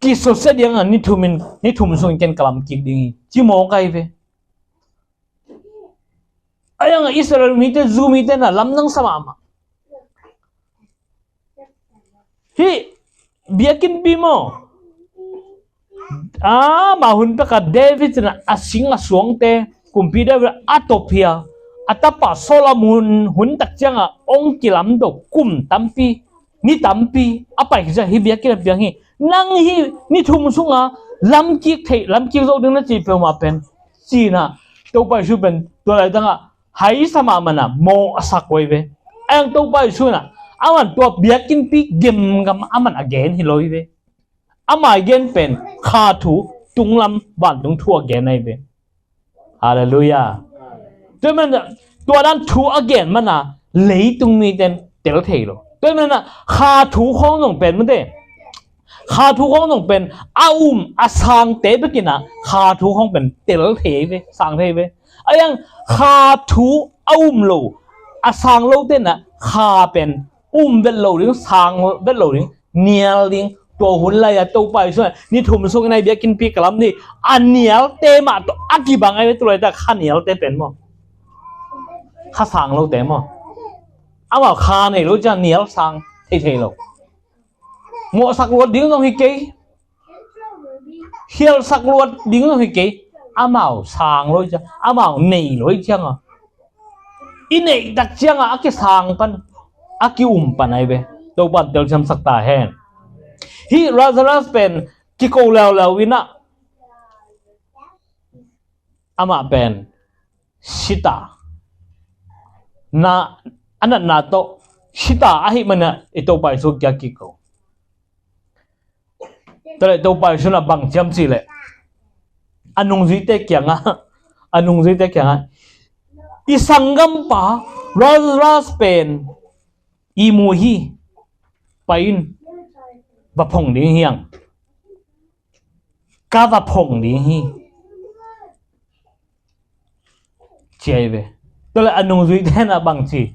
Kisusia ding a ni thum in, ni thum sungin ken ka lam kik ding hi, ci mawk ai ve. Ahi hangah Israel mite, zu mite na lamdang sa mahmah. Hih biakinnpi maw, a, amah hun pekah David in a sing a suangte, kumpi David a tawphia, a tapa Solomon hun tak ciangah ong kilamto kum tampi, ni tampi a pai khit ciang hih biakinn a piang hi. Nang hih ni thum sunga lamkik thei, lamkik zo ding na cih peuhmah pen, ci in ah Topa Jesu pen tua laitangah haisa mahmah a mawhsak uh ahi ve. A yang Topa Jesu in ah aman tua biakinnpi gemgam aman a gen hi lo hi ve. Ama i gen pen kha thu, tunglam vantung thu a gen ahi ve. Halleluiah. Tua man tua dan thu a gen mana leitung miten tel thei lo. Tua man kha thu khawng zong pen mate, kha thu khawng zong pen a um a sangte bekin ah kha thu khawng pen tel thei ve, sang thei ve. A yang kha thu a um lo, a sang lo ten ah kha pen um vet lo ding, sang vet lo ding, nial ding. Tua hun lai a Topa Jesu ni thum sung in a i biakinnpi ka lam ni a nialte mah tawh a kibang ahi ve. Tu laitah kha nialte pen maw, kha sang lote maw, amau kha nei lo ciang nial sang thei thei lo. Mawhsak luat ding zong hi kei, khialhsak luat ding zong hi kei. Amau sang lo hi ciang, amau nei lo hi ciang a, i neih tak ciang a a kisang pan, a ki-um pan ahi ve. Topa in telsiamsak ta hen. Hih Lazarus pen kiko leuleu in ah amah pen sita na, a natna tawh sita ahih manin ah i Topa Jesu kiang kiko. Tua leh Topa Jesu in ah bang ci hiam cih leh a nungzuite kiangah, a nungzuite kiangah, i sanggampa Lazarus pen ihmu hi, pai in, va phong ding hi hang, ka va phong ding hi, ci ahi ve. Tua leh a nungzuite in ah bang ci?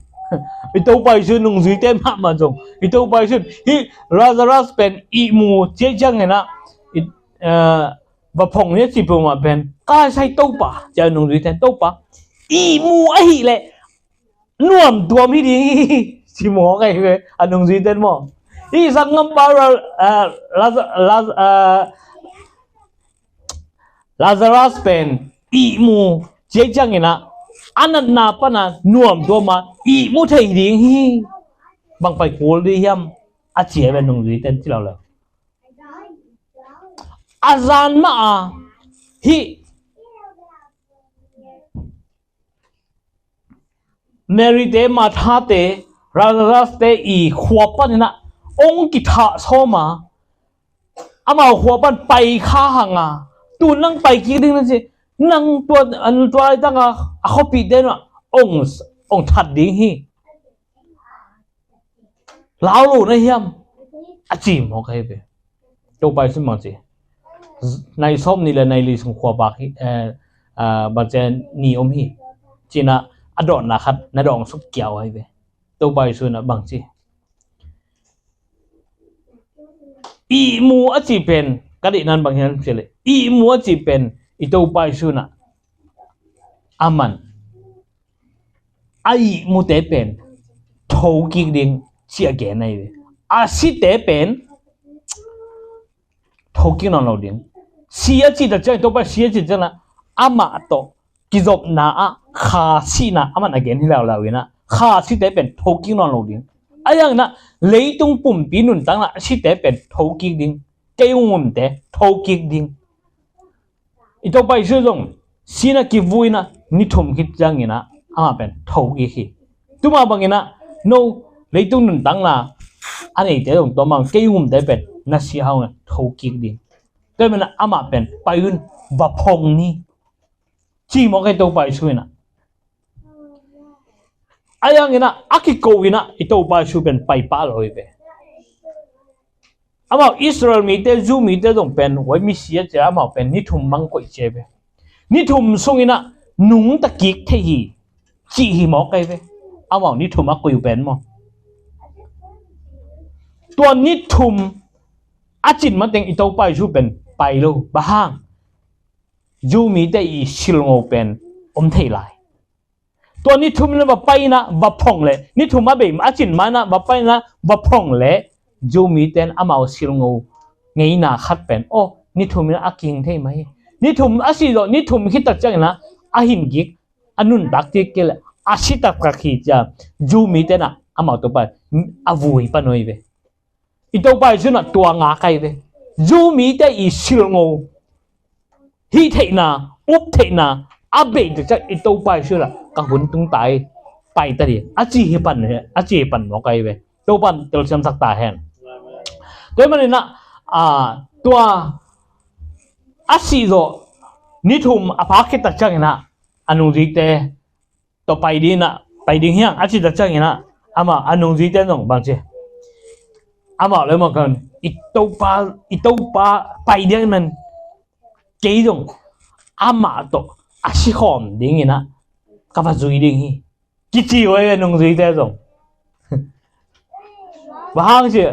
I Topa Jesu nungzuite mahmah zong, i Topa Jesu in hih Lazarus pen ihmu ci ahih ciangin ah, i, eh, va phong ni a ci peuhmah pen, ka sai Topa, ci a, nungzuite in, Topa, ihmu ahih leh nuamtuam hi ding hi, ci mawk ahi ve a nungzuite in maw. Hih sanggampa Ra-, eh, Laza-, Laz-, eh, Lazarus pen ihmu ci ahih ciangin ah a natna pan a nuamtuam a ihmu thei ding hi. Bang pai kul ding hiam, a ci ahi ve nungzuite in ci leuleu. A zan mah a hih Mary te, Martha te, Lazarus te i khua panin ah ong kithah sawm a, amau khua pan pai kha hang a, tu nang pai kik ding na ci, nang tua, tua laitang a, a khuapihte in ah ong, ong that ding hi. Lau lo na hiam, a ci mawk ahi ve. Topa Jesu in bang ci? Nai sawm nih le nai li sung khua bak hi, eh, ah, bang ci a ni om hi, ci-in ah a dawnna khat na dawng suk kiau ahi ve. Topa Jesu in ah bang ci? Ihmu a cih pen, ka deihna in bang hiam cih leh, ihmu a cih pen i Topa Jesu in ah aman a ihmute pen thokik ding ci a gen ahi ve. A site pen thokik nawn lo ding. Si a cih tak ciang, Topa si a cih ciang ah amah tawh kizopna ah kha sihna aman a gen hi leuleu in ah, kha site pen thokik nawn lo ding. A yang in ah leitung pumpi nuntakna a site pen thokik ding, kei ung umte thokik ding. I Topa Jesu zong si-in ah kivui-in ah ni thum khit ciangin ah amah pen thokik hi. Tuma bangin ah no leitung nuntakna a neite zong tua bang kei ung umte pen na si hang thokik ding. Tua manin ah amah pen pai un, va phong ni, ci mawk ahi Topa Jesu in ah. A yang in ah a kiko in ah i Topa Jesu pen pai pah lo hi ve. Amau Israel mite, Jew mite zong pen huai misi a ci a, amau pen ni thum bang koih ci ahi ve. Ni thum sungin ah nungta kik thei hi, cih hi mawk ahi ve. Amau ni thum a koih uh pen maw. Tua ni thum a cin mateng i Topa Jesu pen pai lo. Bang hang? Jew mite i silngo pen om thei lai. Tua ni thum in ah va pai in ah va phong leh, ni thum a bei a cin ma in ah va pai in ah va phong leh, Jew mite in amau silngo ngeina khat pen, aw, ni thum in ah a king thei mah hi. Ni thum a si zawh, ni thum khit tak ciangin ah a hin kik, a nuntak kik kei leh a si taktak hi ci a, Jew mite in ah amau Topa a vui pan uh hi ve. I Topa Jesu in ah tua ngak ahi ve. Jew mite i silngo, hih theihna, up theihna, A bei takciang i Topa Jesu in ah ka hun tung ta hi, pai ta ding a ci hi pan, a ci hi pan mawk ahi ve. Topa in telsiamsak ta hen. Tua ahih manin ah, a, tua a sih zawh ni thum a phak khit takciangin ah a nungzuite tawh pai ding in ah, pai ding hi hang a cih takciangin ah, amah a nungzuite zong bang ci, amah le amah kan, i Topa, i Topa pai ding ahih man kei zong amah tawh a sikhawm dingin ah ka va zui ding hi, kici uh ahi ve nungzuite zong. Bang hang ci,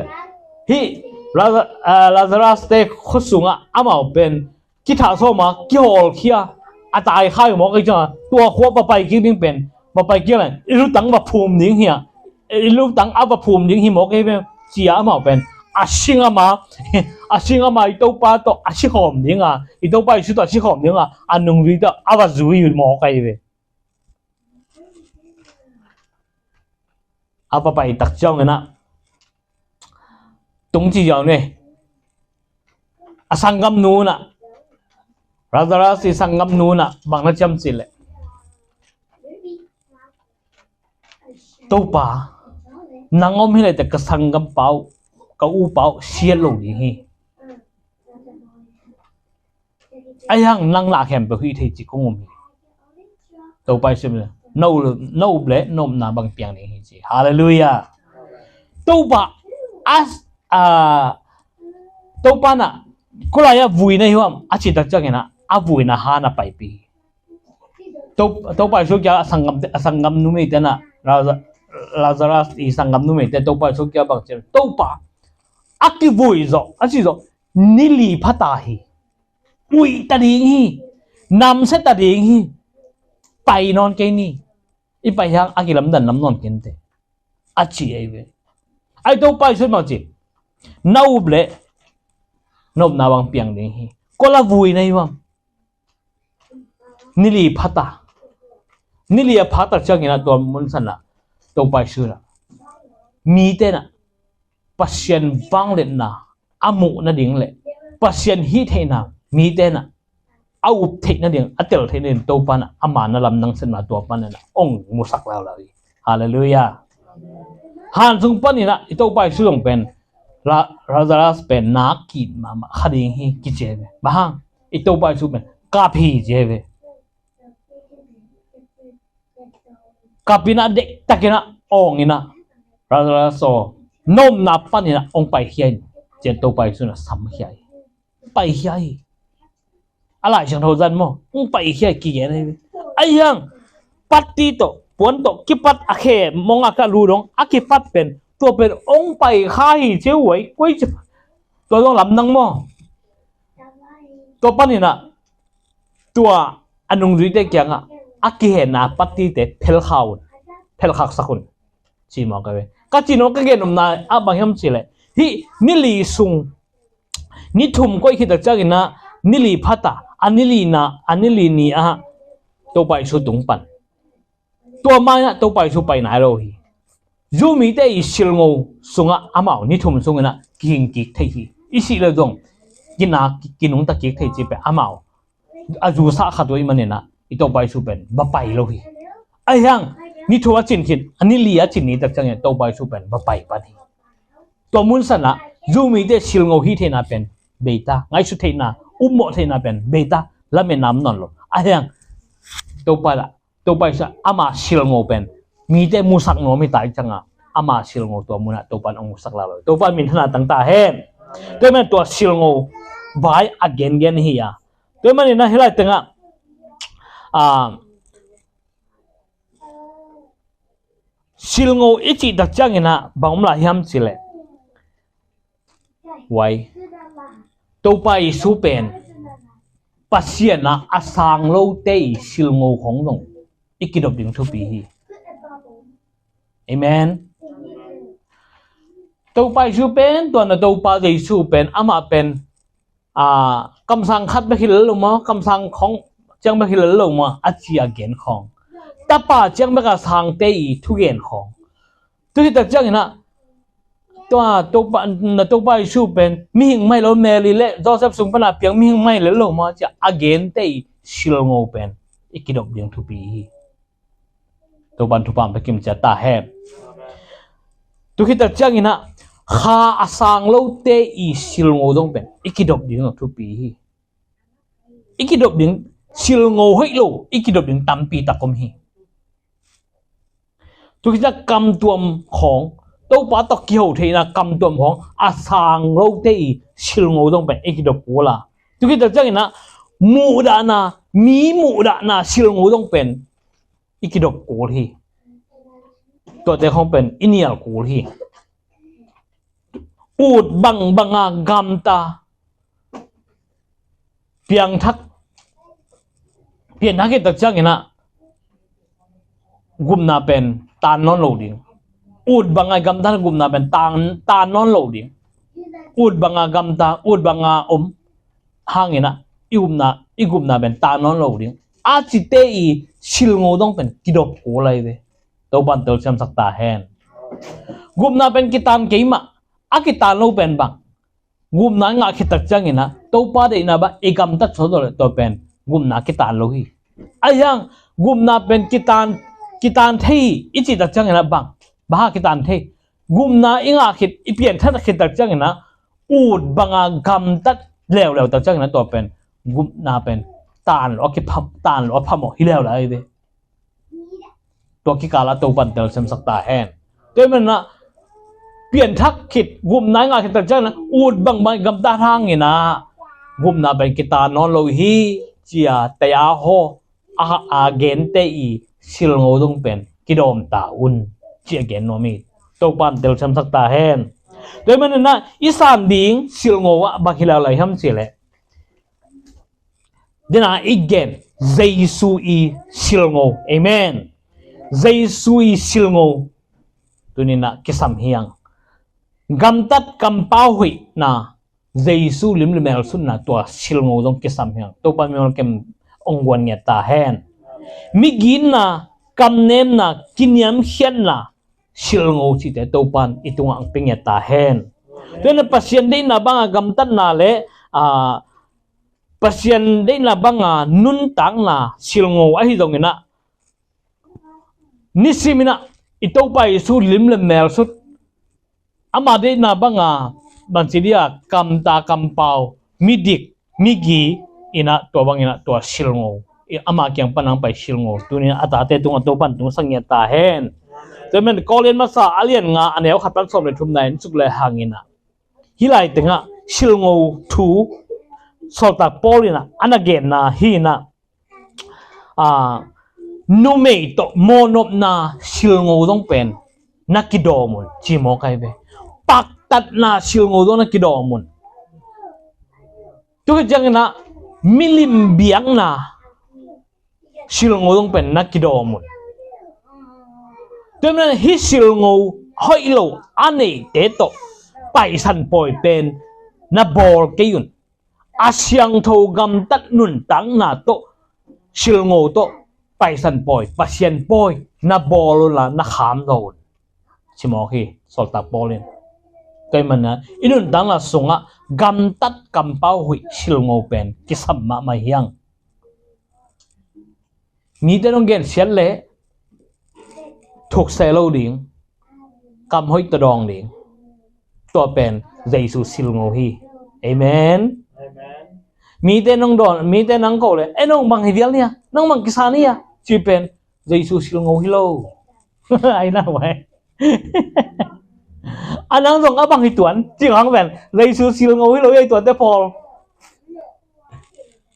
hih Laza-, ah, Lazarus-te khua sungah amau pen kithah sawm a, kihawlkhia, a tai khai mawk ahi ciangin tua khua va pai kik ding pen, va pai kik leng i lutang va phum ding hi a, i lutang a va phum ding hi mawk ahi ve, ci a amau pen a sing ama, a sing ama i Topa tawh a sikhawm ding a, i Topa Jesu tawh a sikhawm ding a, a nungzui tawh a va zui mawk ahi ve. A va pai takciangin ah, tung ci ziau ni. A sanggamnu in ah, Lazarus i sanggamnu in ah bang na ci hiam cih leh, Topa, nang om hi leh teh ka sanggampa uh, ka upa uh siat lo ding hi. Ahi hang nang lah khempeuh hih thei ci kong um hi. Topa i sim le, no, no ble, nopna bang piang ding hi ci. Halleluiah. Topa, a, a, Topa in ah, kua lai-ah vui na hi hiam a cih takciangin ah, a vuina han a paipih hi. To-, Topa Jesu kiang a sanggam, a sanggam numeite in ah, Laza-, Lazarus i sanggam numeite Topa Jesu kiang bang ci, Topa, a kivui zawh, a ci zawh, ni li pha ta hi. Uih ta ding hi. Namsia ta ding hi. Pai nawn kei ni. I pai hang a kilamdan lam nawn kei inteh, a ci ahi ve. Ahi Topa Jesu in bang ci, na up leh nopna bang piang ding hi. Kua lai-ah vui na hi hiam? Ni li pha ta. Ni li a phak takciangin ah tua mun san ah Topa Jesu in ah mite in ah Pasian vangliatna a muh nading le Pasian hih theihna mite in ah a up theih nading, a tel theih nading Topa in ah ama na lamdang sepna tua panin ah hong musak laulau hi. Halleluiah. Han sung panin ah i Topa Jesu zong pen La-, Lazarus pen na kik mahmah kha ding hi kici hi ve. Bang hang, i Topa Jesu pen kap hi ci hi ve. Kap in ah dektak in ah awng in ah, Lazarus aw, na omna panin ah hong paikhia in, ci-in Topa Jesu in ah samkhia hi. Paikhia hi. A Lai Siangtho zan maw, hong paikhia hi kigen hi. Ahi hang patti tawh, puan tawh kipat a khe mong a ka lu dong a kipat pen, tua pen hong paikha hi ci uh ai, koi ci. Tua zong lamdang maw. Tua panin ah tua a nungzuite kiangah a kihenna pattite phelkhak un, phelkhaksak un, ci mawk ahi ve. Ka cih nop, ka gen nopna ah bang hiam cih leh, hih ni li sung, ni thum koih khit takciangin ah ni li pha ta, a ni lina, a ni li ni ah Topa Jesu tung pan. Tua ma-in ah Topa Jesu pai nai lo hi. Jew mite i silngo sungah amau ni thum sungin ah kihing kik thei hi. I sih leh zong kina, kinungta kik thei cih pen amau a zusah khat uh ahih manin ah i Topa Jesu pen va pai lo hi. Ahi hang ni thum a cin khit, a ni li a cin ni takciangin Topa Jesu pen va pai pan hi. Tua mun san ah Jew mite silngo hih theihna pen bei ta, ngaihsut theihna, upmawh theihna pen bei ta, lametna om nawn lo. Ahi hang Topa lah, Topa Jesu ama silngo pen mite musak nuam hi ta ahih ciangin ama silngo tua munah Topa in hong musak laulau. Topa in minthanna tang ta hen. Tua ahih manin tua silngo vai a gengen hi a. Tua ahih manin ah hih lai tengah, ah, silngo i cih takciangin ah bang om lai hiam cih leh, vai, Topa Jesu pen Pasian ah a sang lote i silngo khong zong i kidop ding thupi hi. Amen. Topa Jesu pen, tua na Topa Jesu pen, amah pen, a, kamsang khat bek hi lel lo maw, kamsang khong ciang bek hi lel lo maw, a ci a gen khong. Tapa ciang bek a sangte i thugen khong. Tua hi takciangin ah, tua, Topa, na Topa Jesu pen mihing mah hi lo, Mary le Joseph sung pan a piang mihing mah hi lel lo maw, ci a gente i silngo pen i kidop ding thupi hi. Topan thupha pia kim ciat ta hen. Tu khit tak ciangin ah kha a sang lote i silngo zong pen i kidop ding thupi hi. I kidop ding silngo hoih lo i kidop ding tampi tak om hi. Tu khit tak kamtuam khawng, Topa tawh kiho theihna kamtuam khawng a sang lote i silngo zong pen i kidop kul a. Tu khit tak ciangin ah muhdahna, mi muhdahna silngo zong pen i kidop kul hi. Tuate khawng pen i nial kul hi. Ut bangbanga gamta piangthak, pianthak khit tak ciangin ah gupna pen taan nawn lo ding. Ut banga gamta gupna pen taan, taan nawn lo ding. Ut banga gamta, ut banga om hangin ah i gupna, i gupna pen taan nawn lo ding. A cite i silngo dong pen kidop kul lai ve. Topan telsiamsak ta hen. Gupna pen kitaan kei mah, a kitaan lo pen bang? Gupna i ngah khit tak ciangin ah Topa deihna bang i gamtat sawt lo le tua pen gupna kitaan lo hi. Ahi hang gupna pen kitaan, kitaan thei hi i cih tak ciangin ah bang? Bang hang kitaan thei? Gupna i ngah khit, i pianthak khit tak ciangin ah ut banga gamtat leuleu tak ciangin ah tua pen gupna pen taan lo a kipham, taan lo a phamawh hi leuleu ahi ve. Tua kikal ah Topan telsiamsak ta hen. Tua ahih manin ah pianthak khit, gupna i ngah khit tak ciangin ah ut bangbang i gamtat hangin ah gupna pen kitaan nawn lo hi, ci-a taya haw a, a gente i silngo dong pen kidawm ta un, ci-a gen nuam hi. Topan telsiamsak ta hen. Tua ahih manin ah i san ding silngo ah bang hi leuleu hiam cih leh, dena i gen Jesu i silngo. Amen. Jesu i silngo tuni-in ah kisam hi hang. Gamtat kampau hoihna Jesu lim le mel sutna tua silngo zong kisam hi hang. Topa mimal kem hong guan ngiat ta hen. Miginna, kamnemna, kiniamkhiatna silngo cihte Topan i tungah hong pia ngiat ta hen. Tua ahih manin ah Pasian deihna banga gamtatna le, a, Pasian deihna banga nuntakna silngo ahi zongin ah, nisimin ah i Topa Jesu lim le mel sut, ama deihna banga bangci dia kamta kampau, midik, migi in ah tua bangin ah tua silngo, i ama kiang pan hong pai silngo tuni-in ah a tate tungah Topan tungsak ngiat ta hen. Tua ahih manin Korin masa a lian nga a neu khat pan sawm le thumna en suk le hangin ah, hih lai tengah silngo thu Sawltak Paul in ah a na genna hi-in ah, a, numei tawh mawhnopna silngo zong pen na kidawm un, ci mawk ahi ve. Paktatna silngo zong na kidawm un. Tu khit ciangin ah milim biakna silngo zong pen na kidawm un. Tua ahih manin ah hih silngo hoih lo a neite tawh paisan pawi pen na bawl kei un. A siangtho gamtat nuntakna tawh, silngo tawh paisan pawi, Pasian pawi na bawl unla na kham zaw un, ci mawk hi Sawltak Paul in. Tua ahih manin ah i nuntakna sungah gamtat kampau hoih silngo pen kisam mahmah hi hang. Mite nong gensiat leh thukse lo ding, kam hoih tawh dawng ding. Tua pen Jesu silngo hi. Amen. Amen. Mite nong dawn, mite nang ko leh, "E, nong bang hi vial nia, nong bang kisa nia," ci pen Jesu silngo hi lo. Ai na vai. A nang zong a bang hi tuan, ci hang pen Jesu silngo hi lo, ei tuate pawl.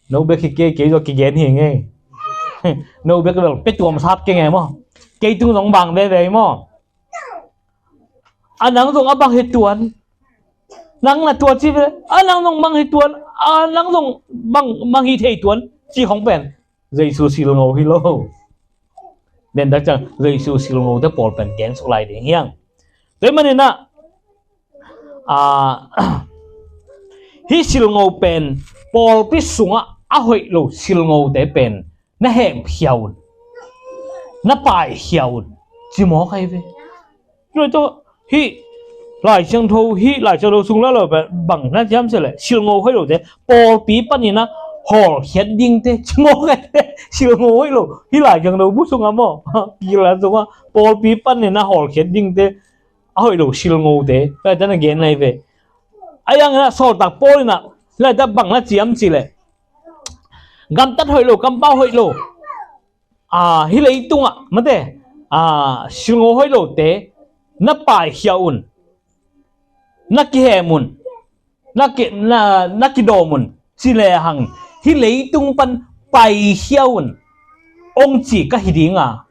No bek hi kei, kei zong kigen hi ngei. No bek bel pe tuam sap kei ngei maw. Kei tung zong bang veve maw. A nang zong a bang hi tuan. Nang na tuan ci ve, a nang zong bang hi tuan. A nang zong bang, bang hi thei tuan, ci hong pen Jesu silngo hi lo. Den dak ciang Jesu silngo te pawl pen gen suk lai ding hi hang. Tua ahih manin ah, a, hih silngo pen pawlpi sungah a hoih lo silngo te pen na hemkhia un, na paikhia un, ci mawk ahi ve. Tua tawh hih Lai Siangtho, hih Lai Siangtho sung la lo pen bang na ci hiam cih leh silngo hoih lo te pawlpi panin ah hawlkhiat dingte, ci mawk a, silngo hoih lo. Hih lai kiang lo bu sungah maw, kila sungah pawlpi panin a hawlkhiat dingte, a hoih lo silngote, hih lai tana gen nai ve. A yang inah sawltak Paul inah hih lai ta bang na ciam cileh, gamtat hoih lo, kampau hoih lo, a, hih leitungah mate, a, silngo hoih lote na paikhia un, na kihem un, na ki, na, na kidawm un, ci lehang hih leitung pan paikhia un, ong ci ka hi dinga,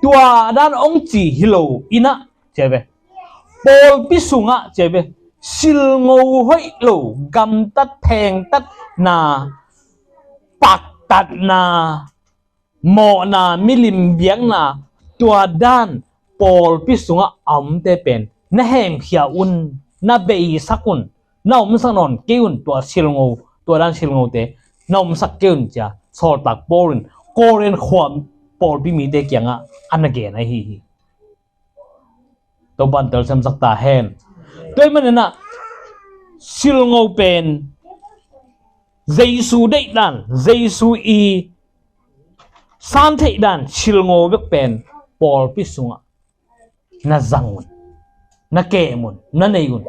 tua dan ong ci hi lo inah, ci a ve. Pawlpi sungah, ci a ve, silngo hoih lo, gamtat phengtatna, paktatna, mawhna, milim biakna, tua dan pawlpi sungah a omte pen na hemkhia un, na beisak un, na omsak nawn kei un, tua silngo, tua dan silngote na omsak kei un, ci a sawltak Paul in Korin khua pawlpi mite kiangah a na gen ahi hi. Topan telsiamsak ta hen. Tua ahih maninah silngo pen Jesu deih dan, Jesu i san theih dan silngo bek pen pawlpi sungah na zang un, na kem un, na nei un.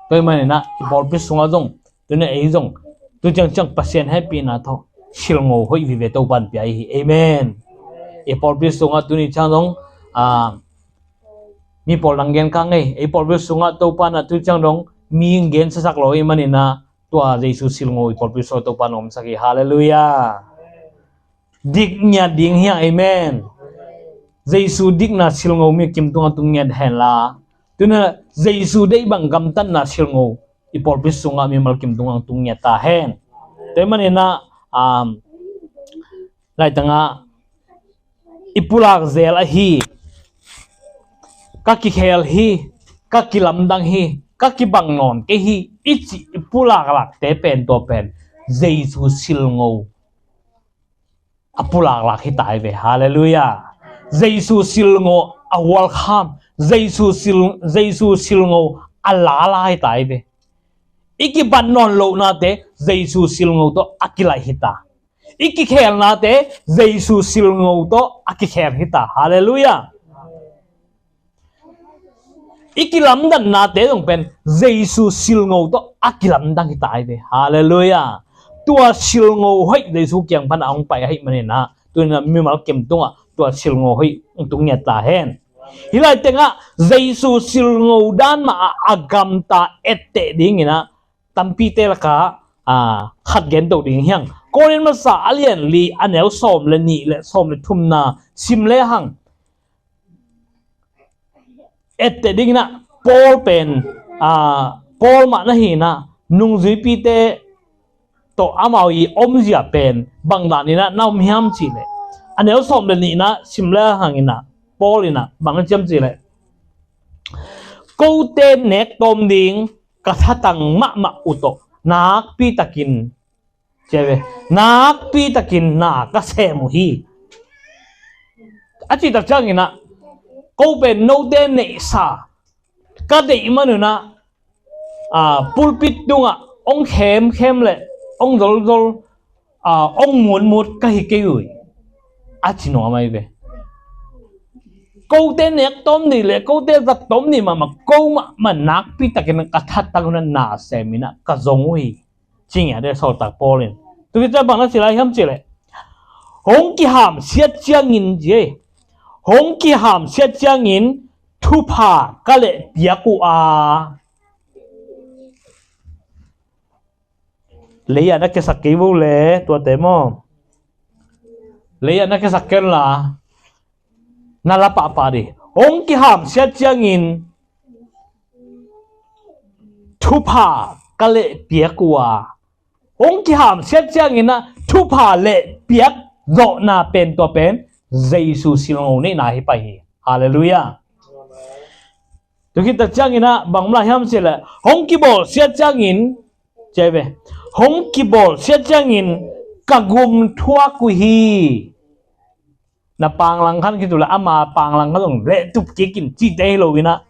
Tua ahih maninah i pawlpi sungah zong, tuna ei zong, tu ciangciang Pasian hehpihna tawh silngo hoih vive Topan pia i hi. Amen. I pawlpi sungah tuni ciang zong, a, mi pawl dang gen kang ei, i pawlpi sungah Topan ah tu ciang dong mi gen sasak lo i maninah, tua Jesu silngo i pawlpi sungah Topan omsak hi. Halleluiah. Dik ngiat ding hiang, amen. Jesu dikna silngo mi kim tungah tung ngiat henla, tuna Jesu deih bang gamtatna silngo i pawlpi sungah mimal kim tungah tung ngiat ta hen. Tua ahih maninah, um, laitangah i pulak zel ahi, ka kikhel hi, ka kilamdang hi, ka kibang nawn kei hi, i cih i pulaklakte pen, tua pen Jesu silngo a pulaklak hi ta hi ve. Halleluiah. Jesu silngo a welcome, Jesu sil, Jesu silngo a lala hi ta hi ve. I kibat nawn lohnate Jesu silngo tawh a kilaih hi ta. I kikhelnate Jesu silngo tawh a kikhel hi ta. Halleluiah. I kilamdannate zong pen Jesu silngo tawh a kilamdang hi ta hi ve. Halleluiah. Tua silngo hoih Jesu kiang pan a hong pai ahih maninah, tuninah mimal kim tungah tua silngo hoih hong tung ngiat ta hen. Hih lai tengah Jesu silngo dan mah a, a gamta etteh dinginah tampite lakah, a, khat gento ding hiang. Korin masa a lian li a neu sawm le nih le sawm le thumna sim lehang, etteh dinginah Paul pen, a, Paul mah na hinah nungzuipite tawh amau i omzia pen bang daninah na om hiam cihleh, a neu sawm le nihna sim lehanginah Paul inah bang na ciam cihleh, kote nek tawm ding ka thatang mahmah uh tawh nakpitakin, ci a ve, nakpitakin na ka sem uh hi. A cihtak cianginah ko pen note neihsa ka deih manunah, a, pulpit tungah hong khemkhem le hong zolzol, a, hong mutmut ka hi kei uh hi, a ci nuam ahi ve. Kote nek tawm dih le kote zat tawm dih mahmah, ko mahmah nakpitakin ka thatang unah na seminah ka zong uh hi, ci ngiat e sawltak Paul in. Tua khit ciang bang na ci lai hiam cihleh, hong kihamsiat ciangin, ci e, hong kihamsiat ciangin thupha ka lehpiak uh a, lei-ah na kiasak kei vo le, tuate maw, lei-ah na kiasak kenla, na la pahpah dih. Hong kihamsiat ciangin thupha ka lehpiak uh a, hong kihamsiat cianginah thupha lehpiak zawhna pen, tua pen Jesu silngo neihna hi pah hi. Halleluiah. Tua khit tak cianginah bang lai hiam cihleh, hong kibawlsiat ciangin, ci a ve, hong kibawlsiat ciangin ka gum thuak uh hi. Na panglang khan khit uh le ama panglang khan zong lehtup kik in cihte hi loinah,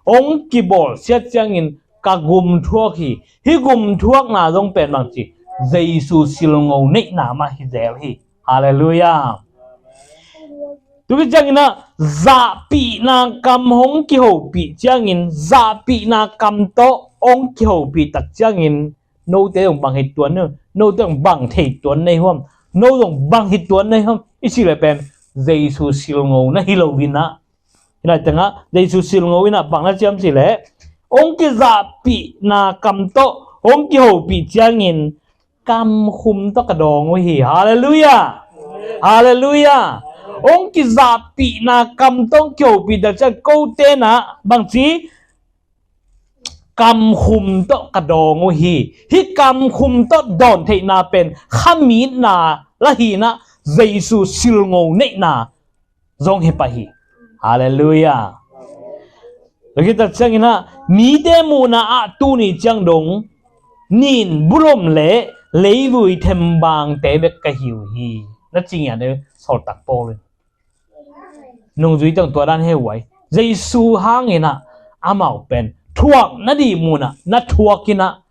hong kibawlsiat ciangin ka gum thuak hi. Hih gum thuakna zong pen bang ci, Jesu silngo neihna mah hi zel hi. Halleluiah. Tua ciangin ah zahpihna kam hong kihopih ciangin, zahpihna kam tawh hong kihopih tak ciangin, note zong bang hi tuan nei, note zong bang thei tuan nei huam, no zong bang hi tuan nei huam i cih leh pen Jesu silngo na hi lo in ah, hi lai tengah Jesu silngo in ah bang na ci hiam cih leh, hong kizahpihna kam tawh hong kihopih ciangin, kam khum tawh ka dawng uh hi. Halleluiah. Halleluiah. Hong kizahpihna kam tawh hong kihopih tak ciang kote in ah bang ci, kam khum tawh ka dawng uh hi. Hih kam khum tawh dawn theihna pen khamitna lah hi in ah, Jesu silngo neihna zong hi pah hi. Halleluiah. Tua khit tak ciangin ah, mite muhna ah tuni ciang dong nin bulom le leivui thembangte bek ka hi uh hi, na ci ngiat uh hi, sawltak Paul in. Nungzui teng tua dan hi uh ai. Jesu hangin ah amau pen thuak nading mun ah na thuak in ah,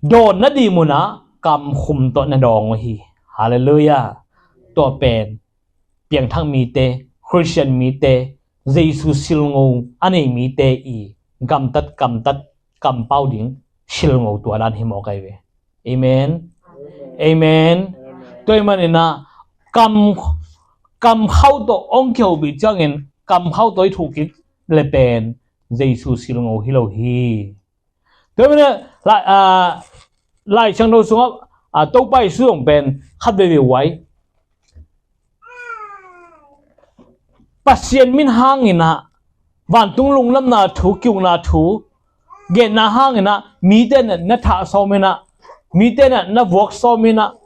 dawn nading mun ah kam khum tawh na dawng uh hi. Halleluiah. Tua pen piangthak mite, Khristian mite, Jesu silngo a nei mite i gamtat, kamtat, kampau ding silngo tua dan hi mawk ai ve. Amen. Amen. Tua ahih manin ah kam, kam khauh tawh hong kihopih ciangin, kam khauh tawh i thuh kik leh pen Jesu silngo hi lo hi. Tua ahih manin ah, Lai, ah, Lai Siangtho sungah, ah, Topa Jesu zong pen khat veivei uh ai. Pasian min hangin ah, vantung lungdamna thu, ki-ukna thu genna hangin ah, mite in ah na thah sawm in ah, mite in ah na vuak sawm in ah,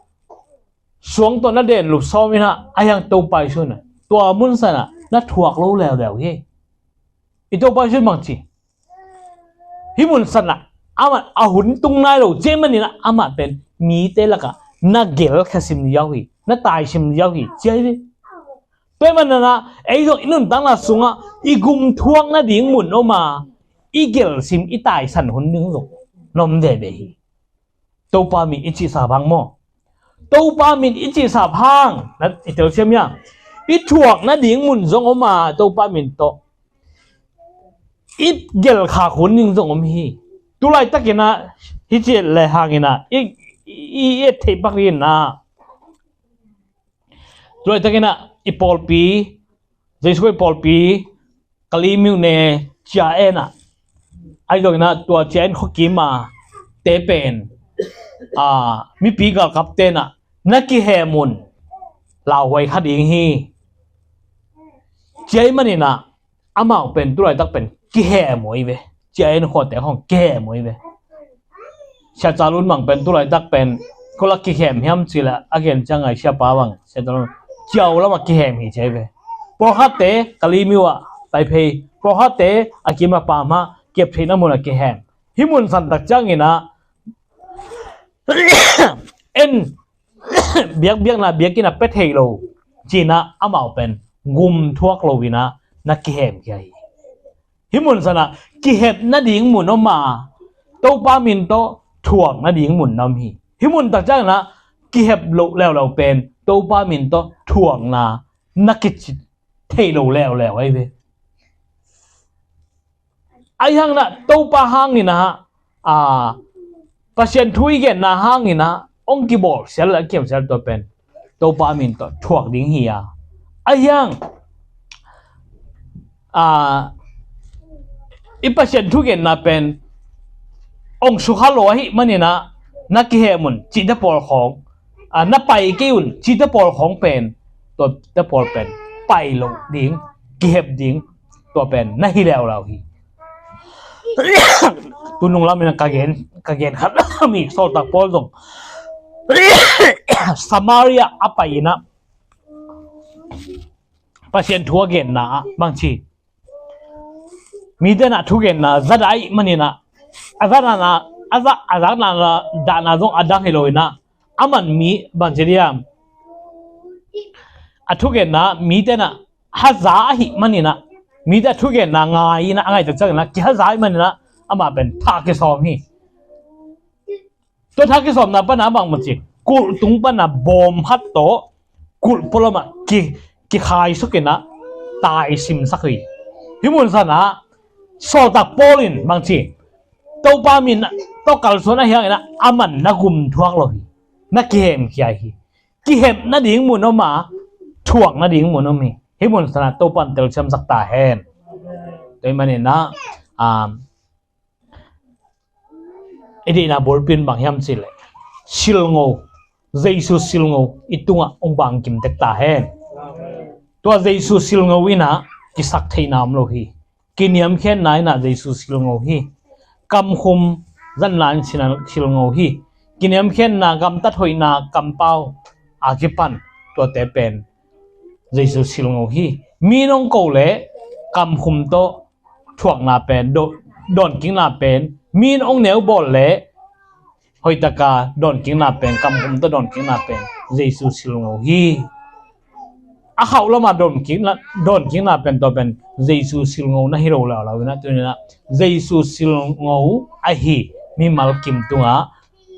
suang tawh na denlup sawm in ah, ahi hang Topa Jesu in ah tua mun san ah na thuak lo leuleu hi. I Topa Jesu in bang ci, hih mun san ah amah a hun tung nai lo, tua ahih manin ah amah pen mite lakah na gelkhiasim ziau hi, na taisim ziau hi, ci hi. Tua ahih manin ah ei zong i nuntakna sungah i gum thuak nading mun om a, i gelsim, i taisan hun ding zong na om veve hi. Topa min i cihsap hang maw? Topa min i cihsap hang, na i telsiam hiam? I thuak nading mun zong om a, Topa min tawh i gelkhak hun ding zong om hi. Tu laitakin ah hih ci leh hangin ah i, i, i et theih pak dingin ah, tu laitakin ah i pawlpi, Jesu i pawlpi, Kalaymyo ne, Cia En ah, ahi zongin ah tua Cia En khuakim a te pen, ah, mipi galkapte in ah na kihem un lauhuai kha ding hi, ci ahih manin ah amau pen tu laitak pen kihem uh hi ve. Cia En khuate khawng kihem uh hi ve. Sia Ca Lun Mang pen tu laitak pen kua lak kihem hiam cih leh a gen ciang a, Siapa Mang, Sia Ca Lun Mang, Ciau lamah kihem hi ci hi ve. Pawlkhatte Kalaymyo ah Taipei, pawlkhatte a kim a pam ah kep theihna mun ah kihem. Hih mun san tak ciangin ah en biakbiakna biakinn ah pia thei lo ci-in ah amau pen gum thuak lo-in ah na kihem khia hi. Hih mun san ah kihep nading mun om a, Topa min tawh thuak nading mun na om hi. Hih mun tak ciangin ah kihep loh leuleu pen Topa min tawh thuakna na kici thei lo leuleu ahi ve. Ahi hangin ah Topa hangin ah, a, Pasian thu i genna hangin ah hong kibawl sial le a kiam sial tua pen Topa min tawh thuak ding hi a. Ahi hang, a, i Pasian thu genna pen hong sukha lo ahih manin ah na kihem un cihte pawl khawng, a, na pai kei un cihte pawl khawng pen, tuate pawl pen pai lo ding, kihep ding, tua pen na hi leuleu hi. Tu nung lamin ka gen, ka gen khat mi, sawltak Paul zong Samaria a pai-in ah Pasian thu a genna ah bang ci, mite in ah thugenna za dahna ahih manin ah, a za dahna, a za, a za dahna, dahna zong a dang hi lo-in ah, a man mi bang ci diam, a thugenna mite in ah haza ahih manin ah, mite a thugenna ngai-in ah, a ngai tak ciangin ah kihaza ahih manin ah amah pen thah kisawm hi. Tua tha kisawmna pana bang maw ci, kulh tung pana bawm khat tawh kulh pualamah ki, kikhai sukinah tai simsak hi. Hih mun sanah sawltak Paul in bang ci, Topa min tawh kalsuan ahi hanginah aman na gum thuak lo hi. Na kihemkhia hi. Kihemna ding mun om a, thuakna ding mun om hi. Hih mun sanah Topa in telsiamsak ta hen. Tua hih maninah, um, i deihna bulpi in bang hiam cihleh, silngo, Jesu silngo i tungah hong bang kim tek ta hen. Tua Jesu silngo innah kisak theihna om lo hi. Kiniamkhiatna innah Jesu silngo hi. Kamkhum zanna in silngo hi. Kiniamkhiatna, gamtat hoihna, kampau a kipan, tuate pen Jesu silngo hi. Mi in hong ko leh kamkhum tawh thuakna pen, dawn, dawnkikna pen, mi in hong neubawl leh hoihtaka dawnkikna pen, kamkhum tawh dawnkikna pen Jesu silngo hi. A khauh lamah dawnkikna, dawnkikna pen, tua pen Jesu silngo na hi lo laulau inah, tuninah Jesu silngo ahi mimal kim tungah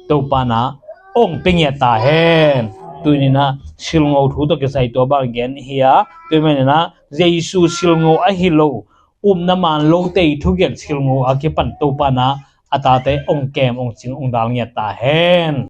Topa na hong pia ngiat ta hen. Tuninah silngo thu tawh kisai tua bang gen hi a, tua hih maninah Jesu silngo ahi lo, upna man lo tei thugen silngo a kipan Topa na a tate hong kem, hong cing, hong dal ngiat ta hen.